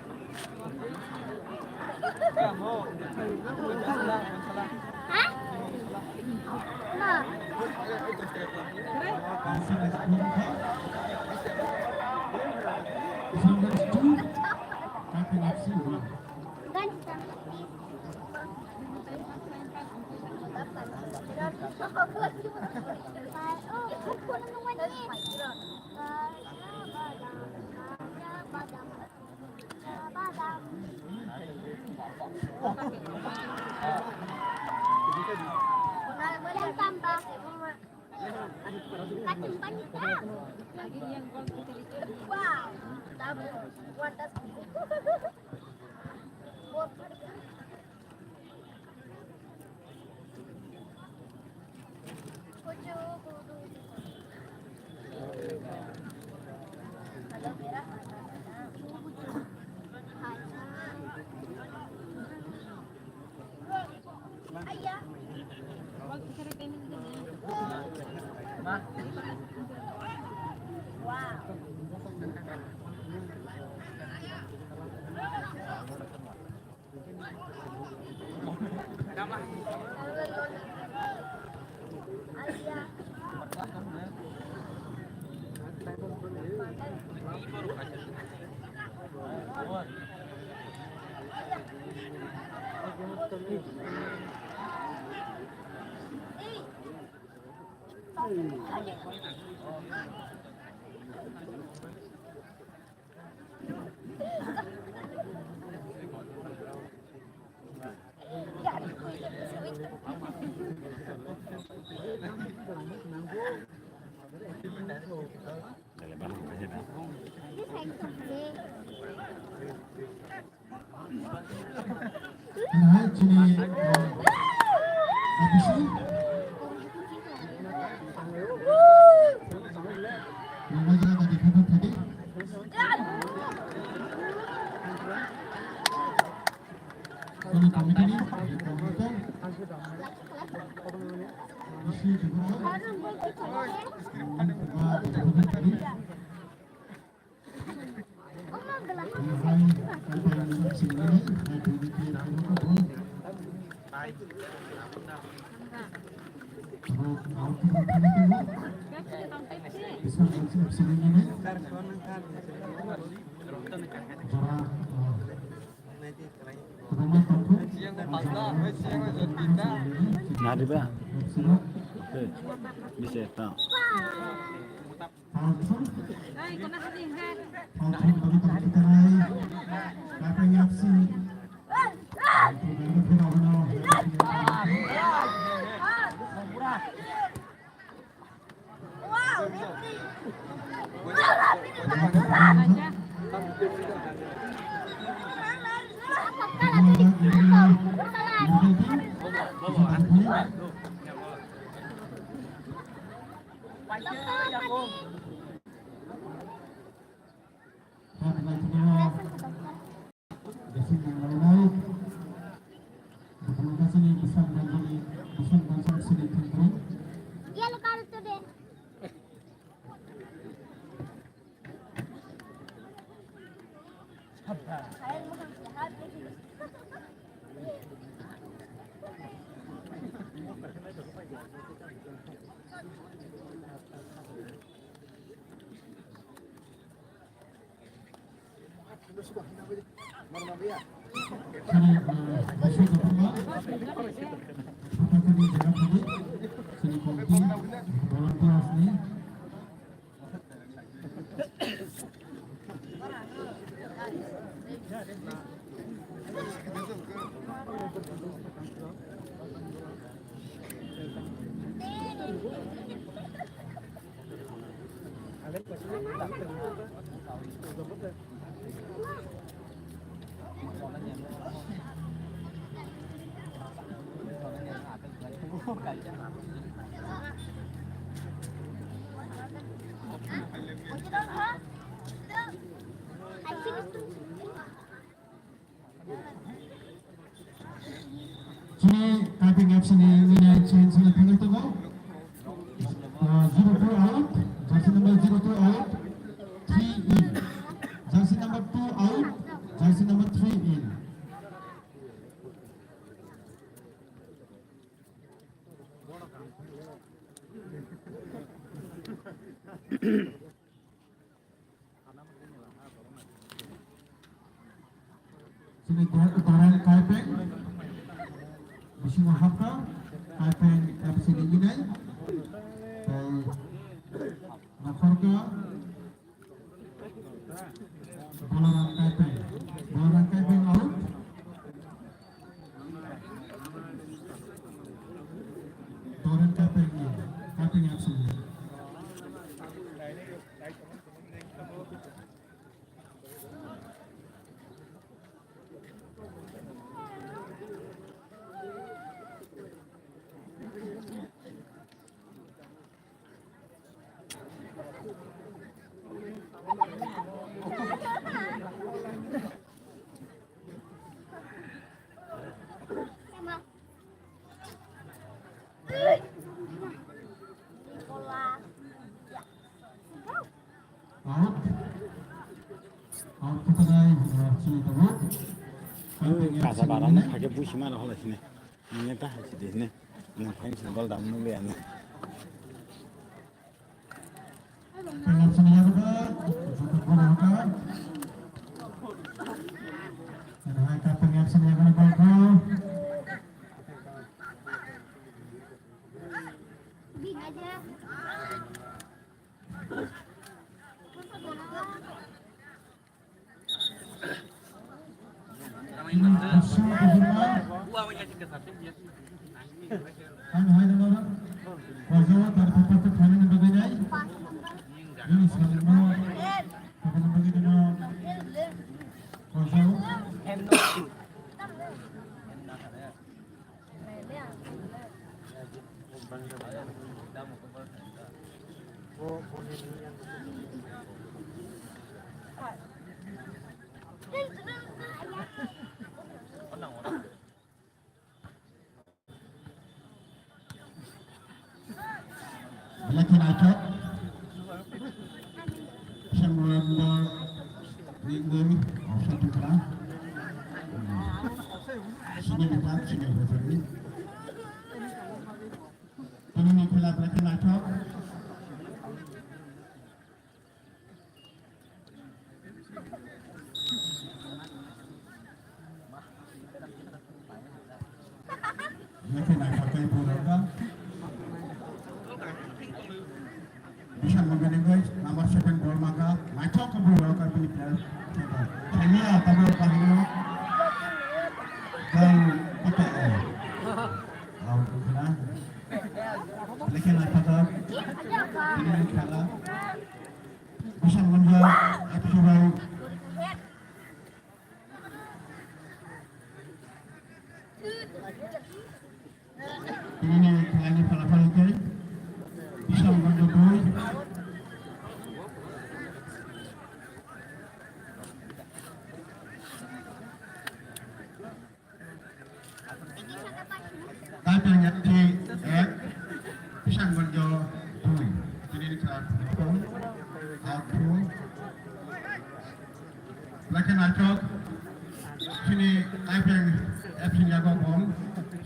Hai, chini, uh, A B C. Nangma jaga tadi khabar tadi. Chini committee ni, committee. Isi juga. Nangma jaga tadi. Nariba. Oke. Bisa ta. Yellow card today. Chini Kaipeng F C ni winner change ni thangwi tongo. Uh, zero two out, jersey number zero two out, three in. Jersey number two out, jersey number three in. Chini Doran Kaipeng, bisingo hapkha, Kaipeng F C ni winai, tei Nakhorka, Balaram Kaipeng, Balaram Kaipeng out. Doran Kaipeng, Kaipeng F C. Out. Out khe thangwi, uh, chini tongo. Kaisa barang phai khe buisi ma rw hwnlai sini. Nini ta hai sidi sini. Nang phai sini bol dam nung le ano. Penalty sini ya ba. Joto bol hota. Ada hai ka penalty sini ya ba. Ang hai dano, kozo tar papa tu thani ni bagwi nai. Ini saling mau, papa ni bagwi dino, kozo. Belai khe naithok. Semoranda Ringo, Opsa Tukra. Sini lekat, sini lekat. Tini ni khela belai khe naithok. Naithok naithok khe bui rok kha. Bishan Mangani guys, number seven ball mangkha. Naithok khe bui rok kha bini player. Saimia tabo bahino. Kau kota eh. Kau kena. Lekhe naithok. Ini khela. Bishan Mangani F C bai. Tini ni khelani phalapal khe Bishan Mangani dui. Kaipeng F C ek, Bishan Mangani dui. Tini ni kha, out throw. Belai khe naithok, chini Kaipeng F C ni yago bol,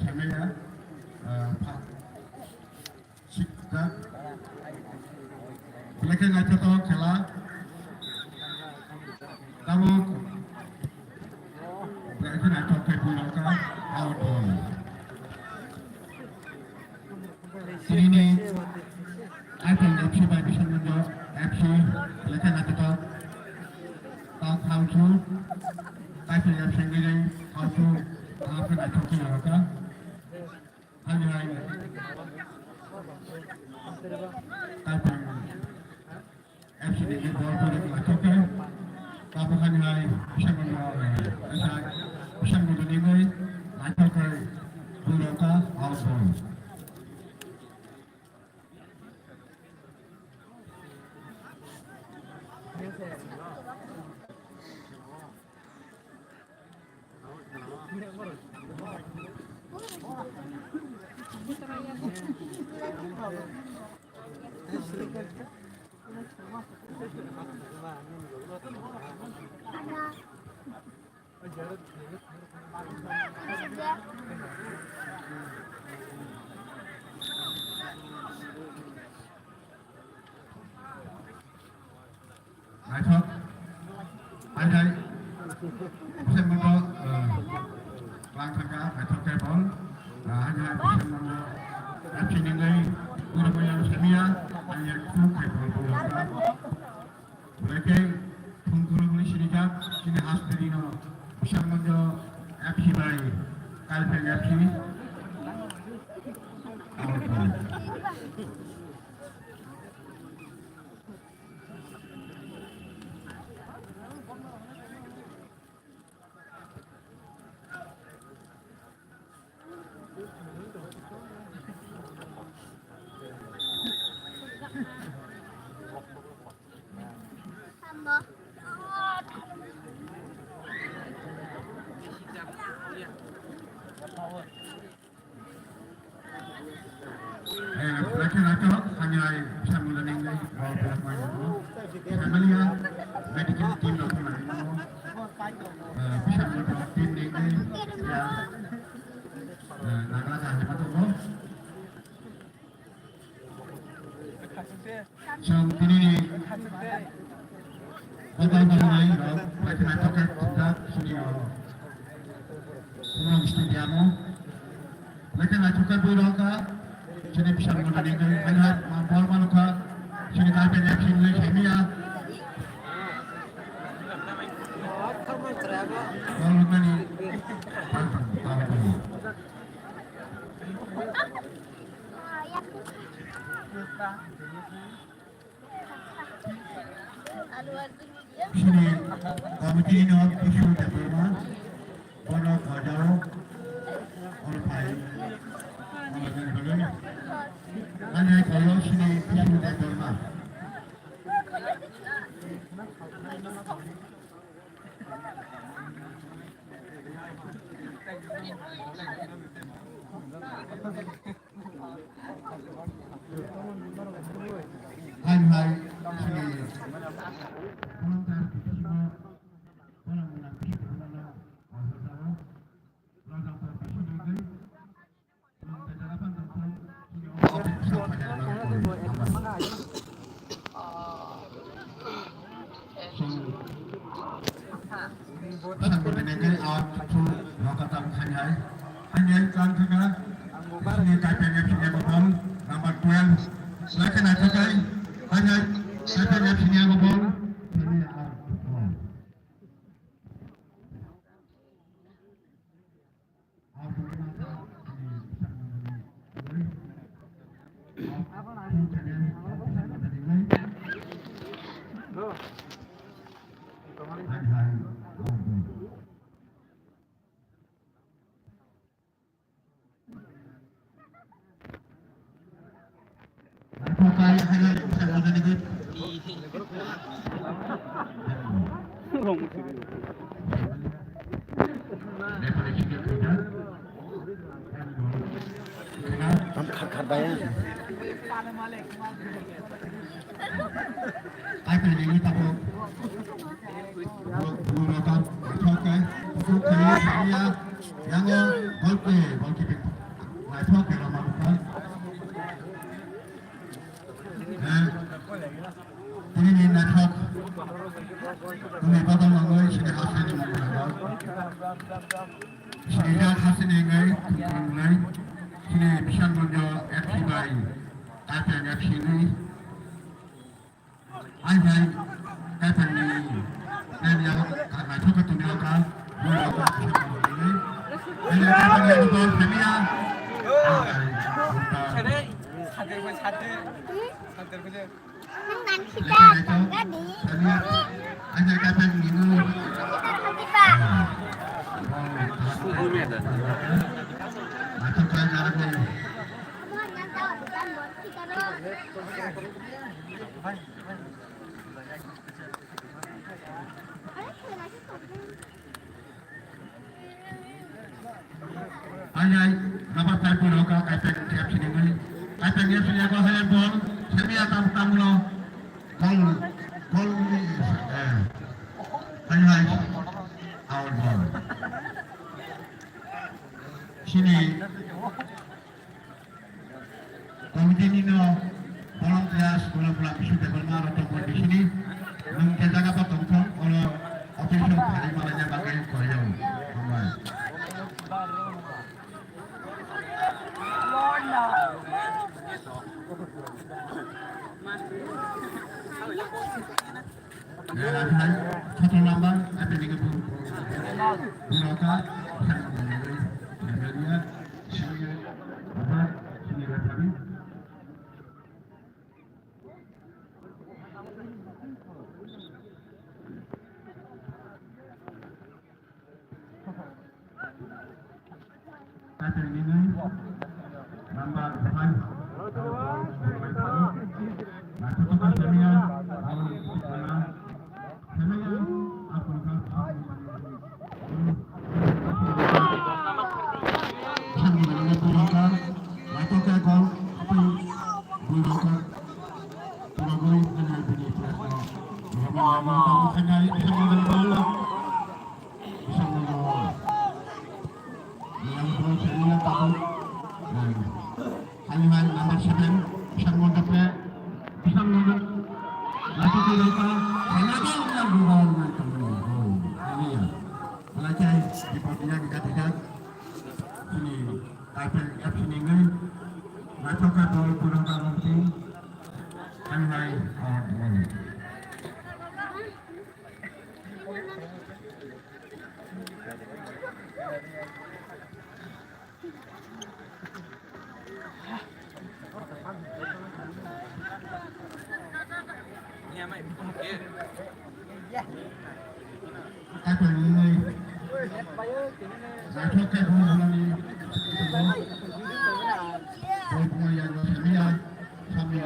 saimaya, ah, pha-, sikjak. Belai khe naithotok khela. Tabuk belai khe naithok khe bui rok kha, out ball. Tini ni Kaipeng F C bai Bishan Mangani F C lekha naithotok. Tang Khauchu, Kaipeng F C ni Khauchu, tang khe naithok khe naithotok. Hai hai. Kaipeng F C ni ball pore naithok khe. Tabuk hai hai, Bishan Mangani, eh, Bishan Mangani ni naithok khe bui rok kha, out ball. Naithok. Hai hai. Bising moto, eh, lang thangka, naithok khe bol. Eh, hai hai, bising moto. F C ni nai, urmaya samia, hanya khu khai bol bol. Belai khe thungkuru hwnwi sinijak chini hasteni no Bisangmanjo F C bai Kaipeng F C. Eh, belai khe naithok, hamya samung nang nai, bol belak mai nang. Family ya, medical team rok nang nai. Eh, bisa team nang nai, ya. Eh, nagla ka hema to. Chwng tini ni kotor kotor nai rok, belai khe naithok khe swngjak chini o Khumulwng stadium o. Belai khe naithok khe bui rok kha, Sini bisa menggunakan ini, hanya mau bol malu kah? Sini kau punya sini saya punya. Bol menggunakan. Sini committee no issue debbarma, bono kajao, oro phai, oro jani bagwi, ani kolo sini issue debbarma. Hai, hai, sini. Volunteer bisingo, bono mwnang bisingo, bono, ah, sajao. Rajang por bisingo, Number twelve. Lagi nak pakai. Hanya, saya punya sini yang ngomong. Tam khar khar bai. Ai, pwrwngni tabuk. Bwrwngni tabuk. Naithok khe, naithok khe, samiya, yango, golpe, golpe, naithok khe rama bukha. Eh, tini ni naithok. Tini badal mangoi, sini hasini mangoi. Sini jak hasini ngai, tungkung ngai. Sini Bishan Gonjo F C bai. Kaiteng F C ni. Ai bai, kaiteng ni, nai ya, ka, naithok khe tongwi rw kha, bui rw kha, ai ya, kaiteng ni, bui rw kha, ai ya, bui rw kha. Ai bai, bui rw kha. Nang nang kita tangga di. Ai ya, kaiteng ni, nu. Kita tangga di, Pak. Naithok khe, naithok khe. Ai, ai, number five pun hoka, kaiteng F C ni ngai. Kaiteng F C ni ako hai bol, semi atam tamlo. Gol, gol ni, eh. Ai, ai, out ball. Sini. Committee ni no volunteers, bula bula bisu tebol ma rok tongkol bisini. Nung ke jaga pa tongthok, oro official khari malanya bagwi koyo. Hambai. Satu number, apa ni ke bu-, bu-, buroka, senior, senior, senior, apa, senior referee. Yang bol sini yang tabuk. Hai, hai, number seven, Bishan Mondok le. Bishan Mondok. Lagi tu lupa. Hai, lagi yang dua, yang tabuk. Oh, ini ya. Lagi, di pagi yang dekat-dekat. Sini, kapan, kat sini, ngai. Lagi, kat Naithok khe bumung hamani bol pungya yago samiya, sami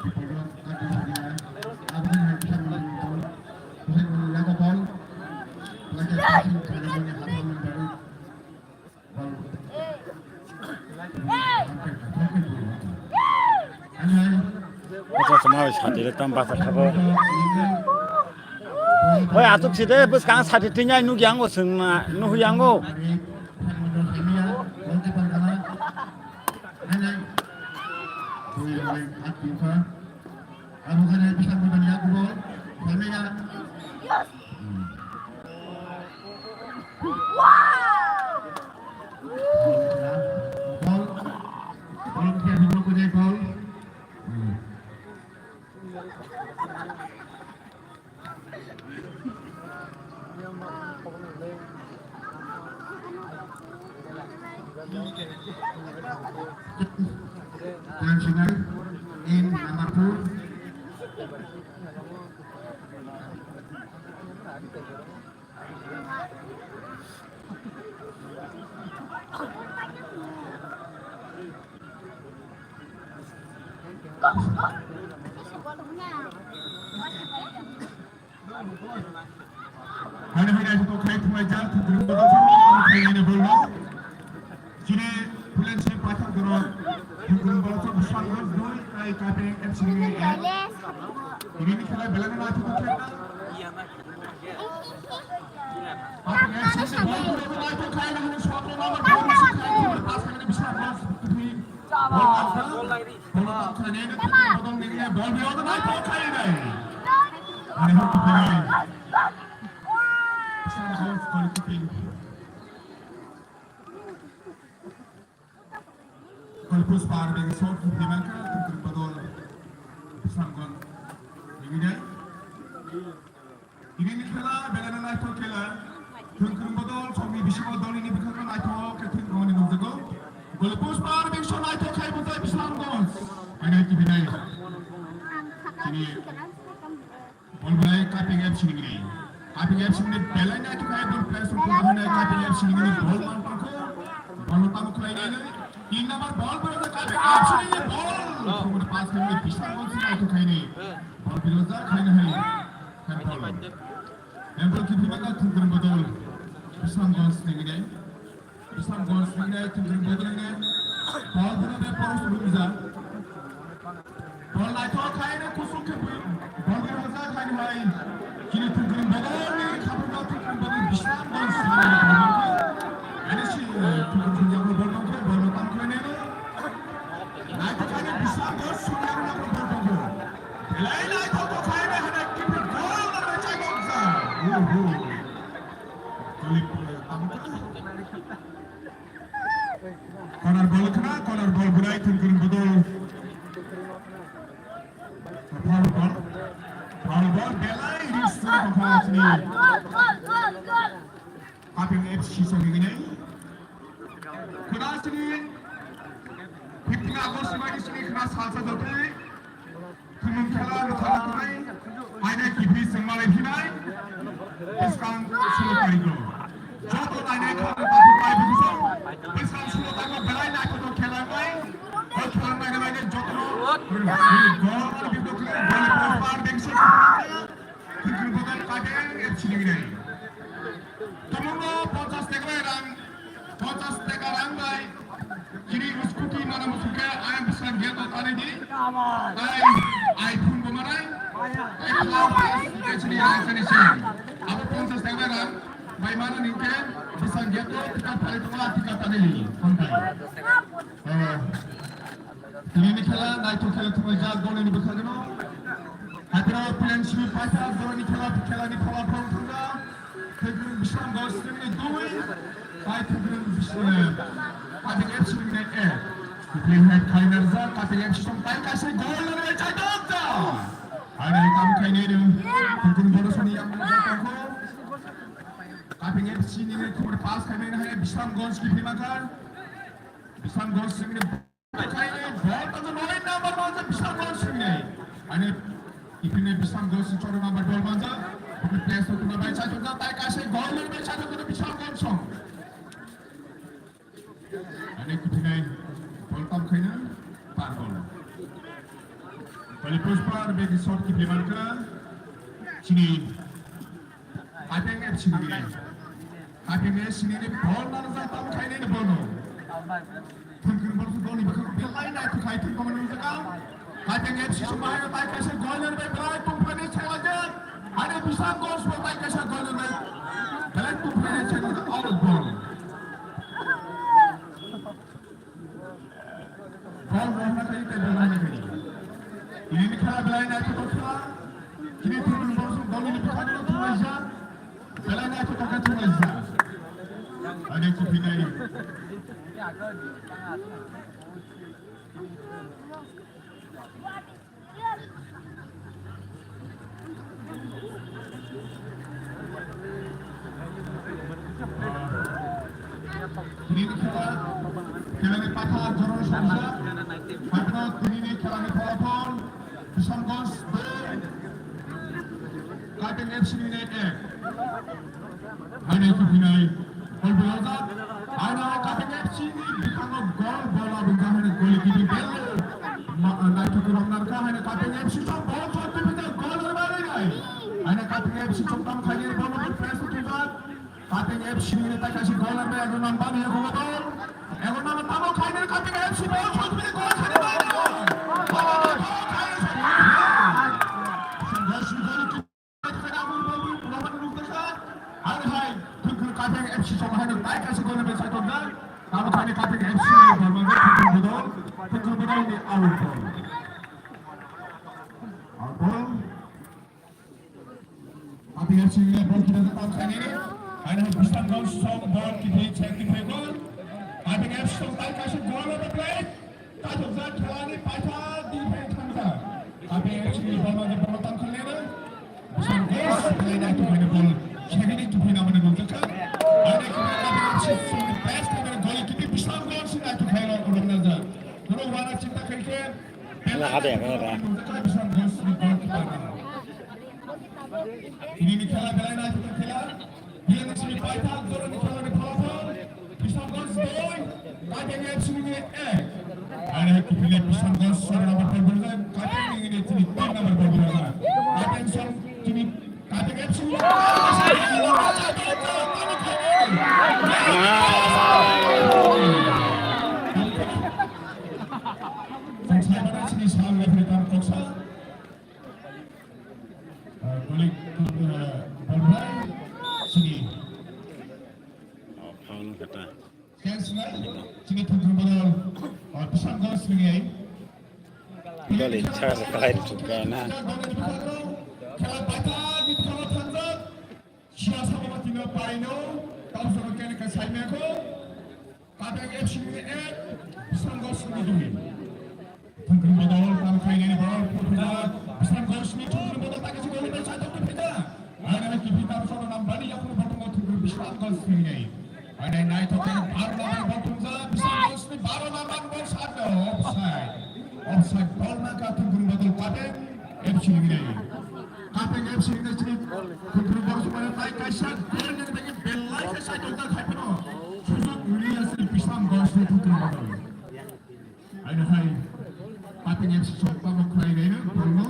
bipodo kati samiya. Aboni hai bwsakni bol, bwsakni yago bol. Lake passing khainani hapmani bagwi bol. Acha, acha, ma sati le tam basa thabo. Oi, atuk side, bwskang sati tingya nukyango sengma, nuhyango. Bol. Bol khe bol kujai bol. Hmm. Pensioner in number two. Hani hani aja to khai thumai jak, thumai jak, khai ni bolo. Chini pulen si pathar doro, thumai bolo to bwsang doi, ai kape F C ni ek. Ini ni khlai belai na to khai. Golpus par beng shot dimaka, tungkung bodol, sanggon, ini dai. Ini ni khela, belai no naithok khela. Thwngkwrwng bodol, songni bisingo dolini bwkhakno naithok khe thwngkwrwngni nukjago. Golpus par beng shot naithok khai bujai Bisramganj. Hainai kibinai. Chini bol belai Kaping F C ni gini. Kaping F C ni belai naithok khai bol place rok hwnai Kaping F C ni gini bol man tangkho. Bol tamo khlai nai. Tin number bol bol Kaping F C ni bol. Thwngkwrwng pass khai Bisramganj si naithok khai ni. Bol birojak khai nai. Handball. Handball kiphilmaka thwngkwrwng bodol. Bisramganj ni gini. Bisramganj ni gini thwngkwrwng bodol ni. Bol bol be poros rumja. Bol naithok khai no kusuk khe bui. Bol birojak khai nai. Chini thwngkwrwng bodol ni khabangma thwngkwrwng bodol Bisramganj ni gini. Ani si, eh, thwngkwrwng thwngya bol tangkhe, bol tangkhe nai. Naithok khai ni Bisramganj sumya rwna bol tangkhe. Belai naithok kok khai nai hwnwi keeper goal rwnai chai kok ja. Oho. Kalip, eh, tamo kha. Corner ball khna, corner ball bwlai thwngkwrwng bodol. Foul ball. Foul ball belai risk sung tongkha chini. Kaping F C song hinwi. Khwna sini fifteen August ni sini khwna salsa jote. Khumung khela ni khela khwlai. Aina kipi sengmalai phinai. Bwskang sulo tarikh o. Joto nainai khwna takhuk bai bwsong. Bwskang sulo tarikh o belai naithotok khela bai. O khela nainai joto no. Gol ani bidok khela gol post bar bengso. Khwna bodan kate F C ni nai. Tumungno ponchas taka bai rang, ponchas taka rang bai. Chini scooty mana musuke ayang bwsang gate o tanai di. Tai iPhone bo manai. Tai plus ke chini rang sani sini. Abo ponchas taka bai rang bai mana ningke bwsang gate o tika pari tuma tika tanai di. Hambai. Eh, Tini ni khela, naithok khela thumai jak, doni ni bwkhagno. Haithra plan simi paitha, doni khela, khela ni phola phang thangga. Thwngkwrwng Bisramganj simi dui, tai Thwngkwrwng Bis-, eh, Kaping F C ni ek. Play head khai narjak, Kaping F C song tai kaisa goal nang chai dok ja. Hai nai kam khai ni nung. Thwngkwrwng bono soni yang nang jak tongkho. Kaping F C ni khumar pass khai nai hai Bisramganj kiphilmaka. Bisramganj simi Ani ipini Bisramganj sini choro number ball manja. Ipini place to tuna bai chai tuna tai kaisa goal line bai chai tuna Bisramganj song. Kiphilnai ball tam khaina par ball. Bali puspar begi shot kiphilman kha. Chini Kapeng F C ni. Kapeng F C ni ball na ja tam khaina ni ball no. Thangkir ball su ball ni bakha belai na tu khai thang kamani jaga. Kapeng F C sumaya tai kaisa goal ni bai belai tum phani chela je. Ane bisang goal su tai kaisa goal ni bai belai tum phani chela je out ball. Ball rohna khayi tei ball rohna khayi. Ini ni khela belai naithothok khela. Kini thumni ball song dol ni bwkhak no thumlaijak. Belai naithothok khe thumlaijak. Ane kiphilnai. Tini ni khela, khela ni patha jorong songsa. Patha tini ni khela ni pholapol. Bishamganj dui, Kapeng F C ni ek. Haino kiphilnai. Ball belajak. Haino Kapeng F C ni bwkhango goal bola bwkha haino goli kiphil bello. Ma-, naithothok rok narkha haino Kapeng F C chong ball chong kiphilnai goal rwbai rwnai. Haino Kapeng F C chong tam khaini ball no press tubujak. Kapeng F C ni tai kaisa goal rwbai ego number ni ego ball. Ego number tamo khaini Kapeng F C ball chong kiphilnai goal khaini bai. Ball khaini. Ang hai, Thungkung Kapeng F C song hai no tai kaisa goal bai sai tongjak. Tamo thani Kapeng F C ni ball man Thungkung Bodol, Thungkung Bodol ni out ball. Out ball. Kapeng F C ni ball kita tam sani. Hai no Bishamganj song ball kita check kita goal. Kapeng F C song tai kaisa goal bai play. Kaitorjak khelani paitha defense thangjak. Kapeng F C ni ball mangkha ball tang khalneno. Bishamganj play nai tongmani ball. Second to play namani nukjakha. Ane khe Kapeng F C song pass khamani goli kipi Bishamganj si nai tongkhaino uluk nangjak. Kunu wana chinta khaikhe. Wala hade, wala hade. Nukjakha Bishamganj ni goalkeeper. Ini ni khela belai nai tongkha khela. Bilang sini paitha, jorani khelani pholapol. Bishamganj doi, Kapeng F C ni ek. Ane kiphilnai Bishamganj song number four berjak, Kapeng ni ini chini tin number four berjak. Kapeng song chini Kapeng F C ni song sai mana chini song referee tam koksa. Ah, golik, ah, ball bai, sini. Oh, foul kata. Chance lai, sini Thungkung Bodol, ah, Bishamganj sini ai. Golik, chance lai, chukana. Khela paitha, di khela thangjak. Siya sama tino paino, tau sama kene ka saimeko. Kapeng F C ni ek, Bishamganj ni dui. Thungkung Bodol tam khainani ball puthuja, Bishamganj ni Thungkung Bodol ta kaisa goli bai sai tongkha pheta. Aina kipi tam sono nam bani yakung botong Thungkung Bishamganj ni nai. Aina nai to ten bar na botong ja, Bishamganj ni baro na man ball sat do, offside. Offside ball na ka Thungkung Bodol Kapeng F C ni nai. Kapeng F C ni nai chini Thungkung Bodol sumana tai kaisa gol ni bagi belai sai tongkha khai phano. Sujak Ilyas ni Bishamganj ni Thungkung Bodol. Aino hai, Kapeng F C song tamo khlai naino, ball no.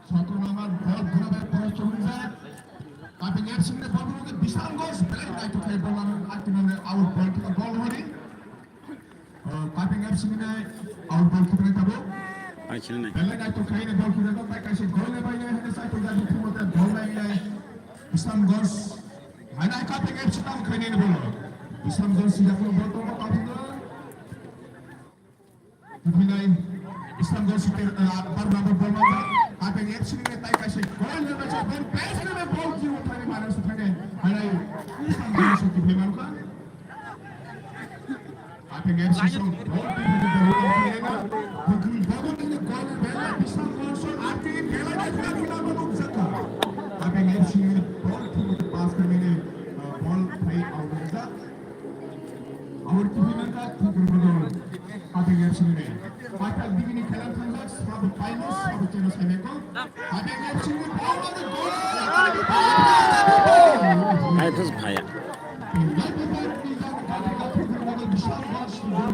Sotro number, ball buna bai, ball chumjak. Kapeng F C ni ball buna ke Bishamganj belai nai to khai ball ano, akti nang out ball kita ball hori. Oh, Kapeng F C ni out ball kita tabo. Ai, chini nai. Belai nai to khai ni ball kita bai kaisa goal le bai nai, hene sai to jadi tu mata goal bai nai. Bishamganj, hai nai Kapeng F C tamo khai naino ball. Bishamganj si yakung ball to tamo. Kiphilnai, Bishamganj si ter, ah, bar number ball mangkha. Kapeng F C ni tai kaisa goal ni bacha ball, best ni ball ji uthai mara suthai nai. Halai, Bishamganj si kiphilnai mangkha. Kapeng F C song ball kiphilnai ball kiphilnai. Bukri ball ni goal ni bela Bishamganj si arti bela ni bela ni ball nukjakha. Kapeng F C ni ball kiphilnai pass khainai, ah, ball khai out nukjak. Aboni kiphilnai kha Thungkung Bodol. Kapeng F C ni. Paithak digini khelang thangjak, sabo paino, sabo cheno saimeko. Kapeng F C ni ball mangkha goal. Hai, thus phaya. Thungkung Bodol bishal ball.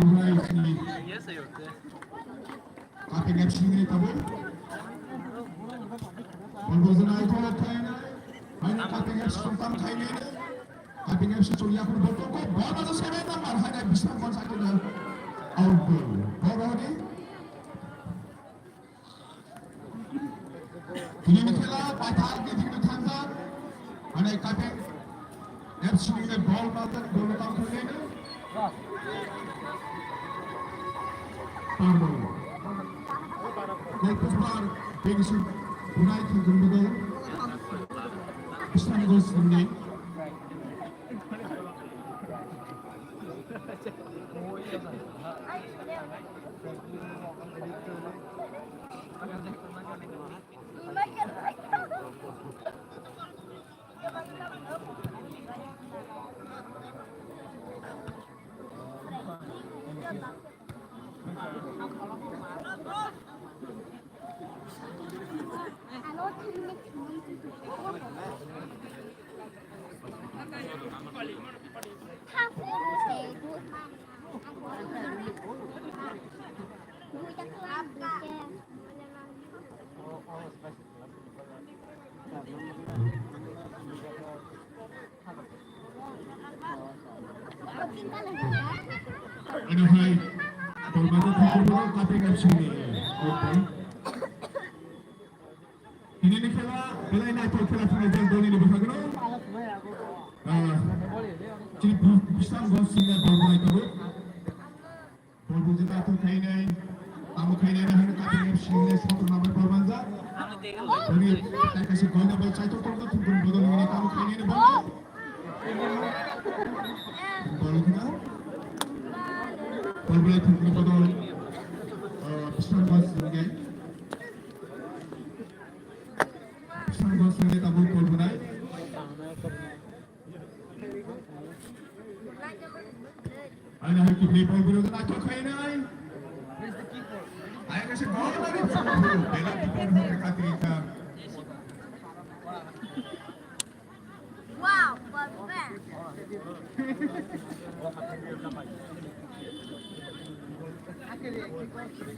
Omorai sini. Kapeng F C ni tabuk. Bol bojana ito khaina. Haina Kapeng F C tong tam khaina. Kapeng F C chong yakur bol tong ko. Bol bojana seven number. Haina Bisramganj sakina. Out ball. Bol bojana. Tini ni khela paithak ni thikni thangjak. Mane Kapeng F C ni bol manjak, bol tang khulene. Pardon. Golpus bar, Bengshu, Bunai Thangkun Budol. Bisramganj ni. Ano hai, tolmani thangkukmung Kapeng F C ni. Okay. Tini ni khela, belai naithok khela phunai jang doli ni bwkhagno. Ah, chini Bisramganj sini bol bunai tabuk. Bol bujak athuk khainai, tamo khainai na hino Kapeng F C ni sotro number bol manjak. Boni tai kaisa goina bai chaitok tongkha thumkun bodol ni tamo khainai na bol. Bol khna. Bol bwlai thumkun bodol, ah, Bisramganj ni. Bisramganj ni tamo bol bunai. Ano hai kiphilwi bol bwrwi naithok khainai. Hai kaisa goal nani bela keeper hwnka katrika. Wow, perfect.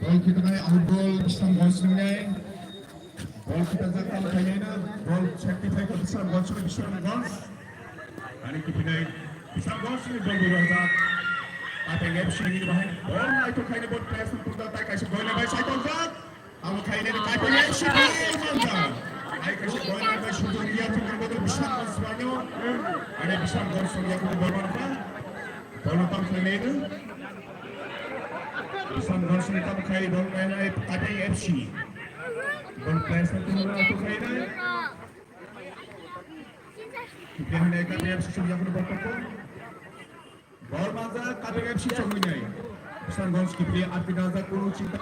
Bol khitanai out ball Bisramganj singnai. Bol khitajak tamo khainai na, bol safety phaikha Bisramganj sini Bisramganj. Ani kipinai Bisramganj sini bol bwrajak. Kapeng F C ni bahai bol naithok khainai bol press ni purda tai kaisa goina bai saitongjak. Tamo khainai Kapeng F C bol manjak. Ai kaisa goina bai sujung ya thumkun bodol Bisramganj swanyo. Ani Bisramganj swanyo bol manjak. Bol tam khainai na. Bisramganj sini tamo khai bol nainai Kapeng F C. Bol press ni purda naithok khainai. Kipinai Kapeng F C sini yakni bol tongkha. Bol manjak Kapeng F C chongwi nai. Bisramganj kipli arti dajak kunu chinta.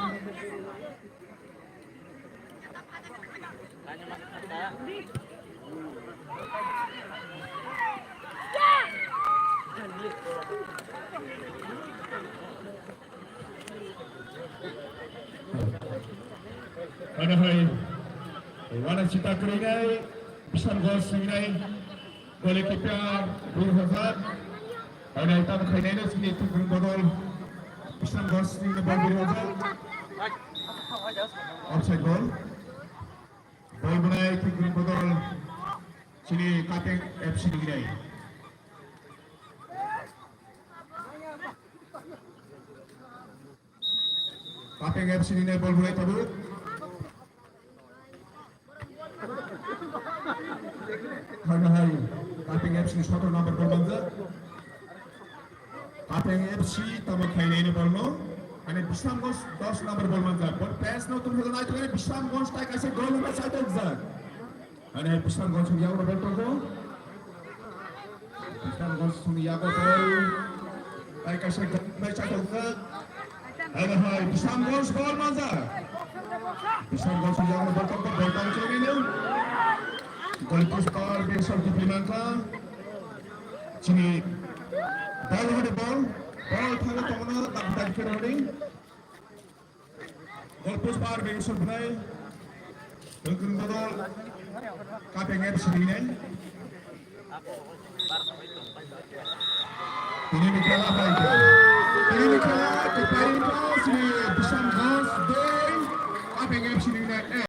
Ano hai, wana chita krinai, Bisramganj singnai, goalkeeper, Dui Hajar. Ano tam khainai no sini thumkun bodol, Bisramganj singnai bol Dui Hajar. Offside goal. Bol bunai thumkun bodol, sini Kapeng F C ni nai. Kapeng F C ni nai bol bulai tabuk. Hano hai, Kapeng F C ni sotro number bol manjak. Kapeng F C tamo khainai ni bol no. Ani Bisramganj dos number bol manjak. Bol pass no tum helo nai tu ani Bisramganj tai kaisa goal no sai tok jak. Ani Bisramganj song yago bol tongo. Bisramganj song yago bol. Tai kaisa goal bai sai tok jak. Aro hai Bisramganj ball maja. Bisramganj yang berkok berkok cengin. Goalpost par Bisram di Pinangka. Chini ball hodi ball. Ball thangwi tongmano tak tak khe hodi. Goalpost par Bisram Brai. Tengkung bodol. Kapeng F C ni. Tini ni khela hai khe. Tini ni khela kwplai wngkha chini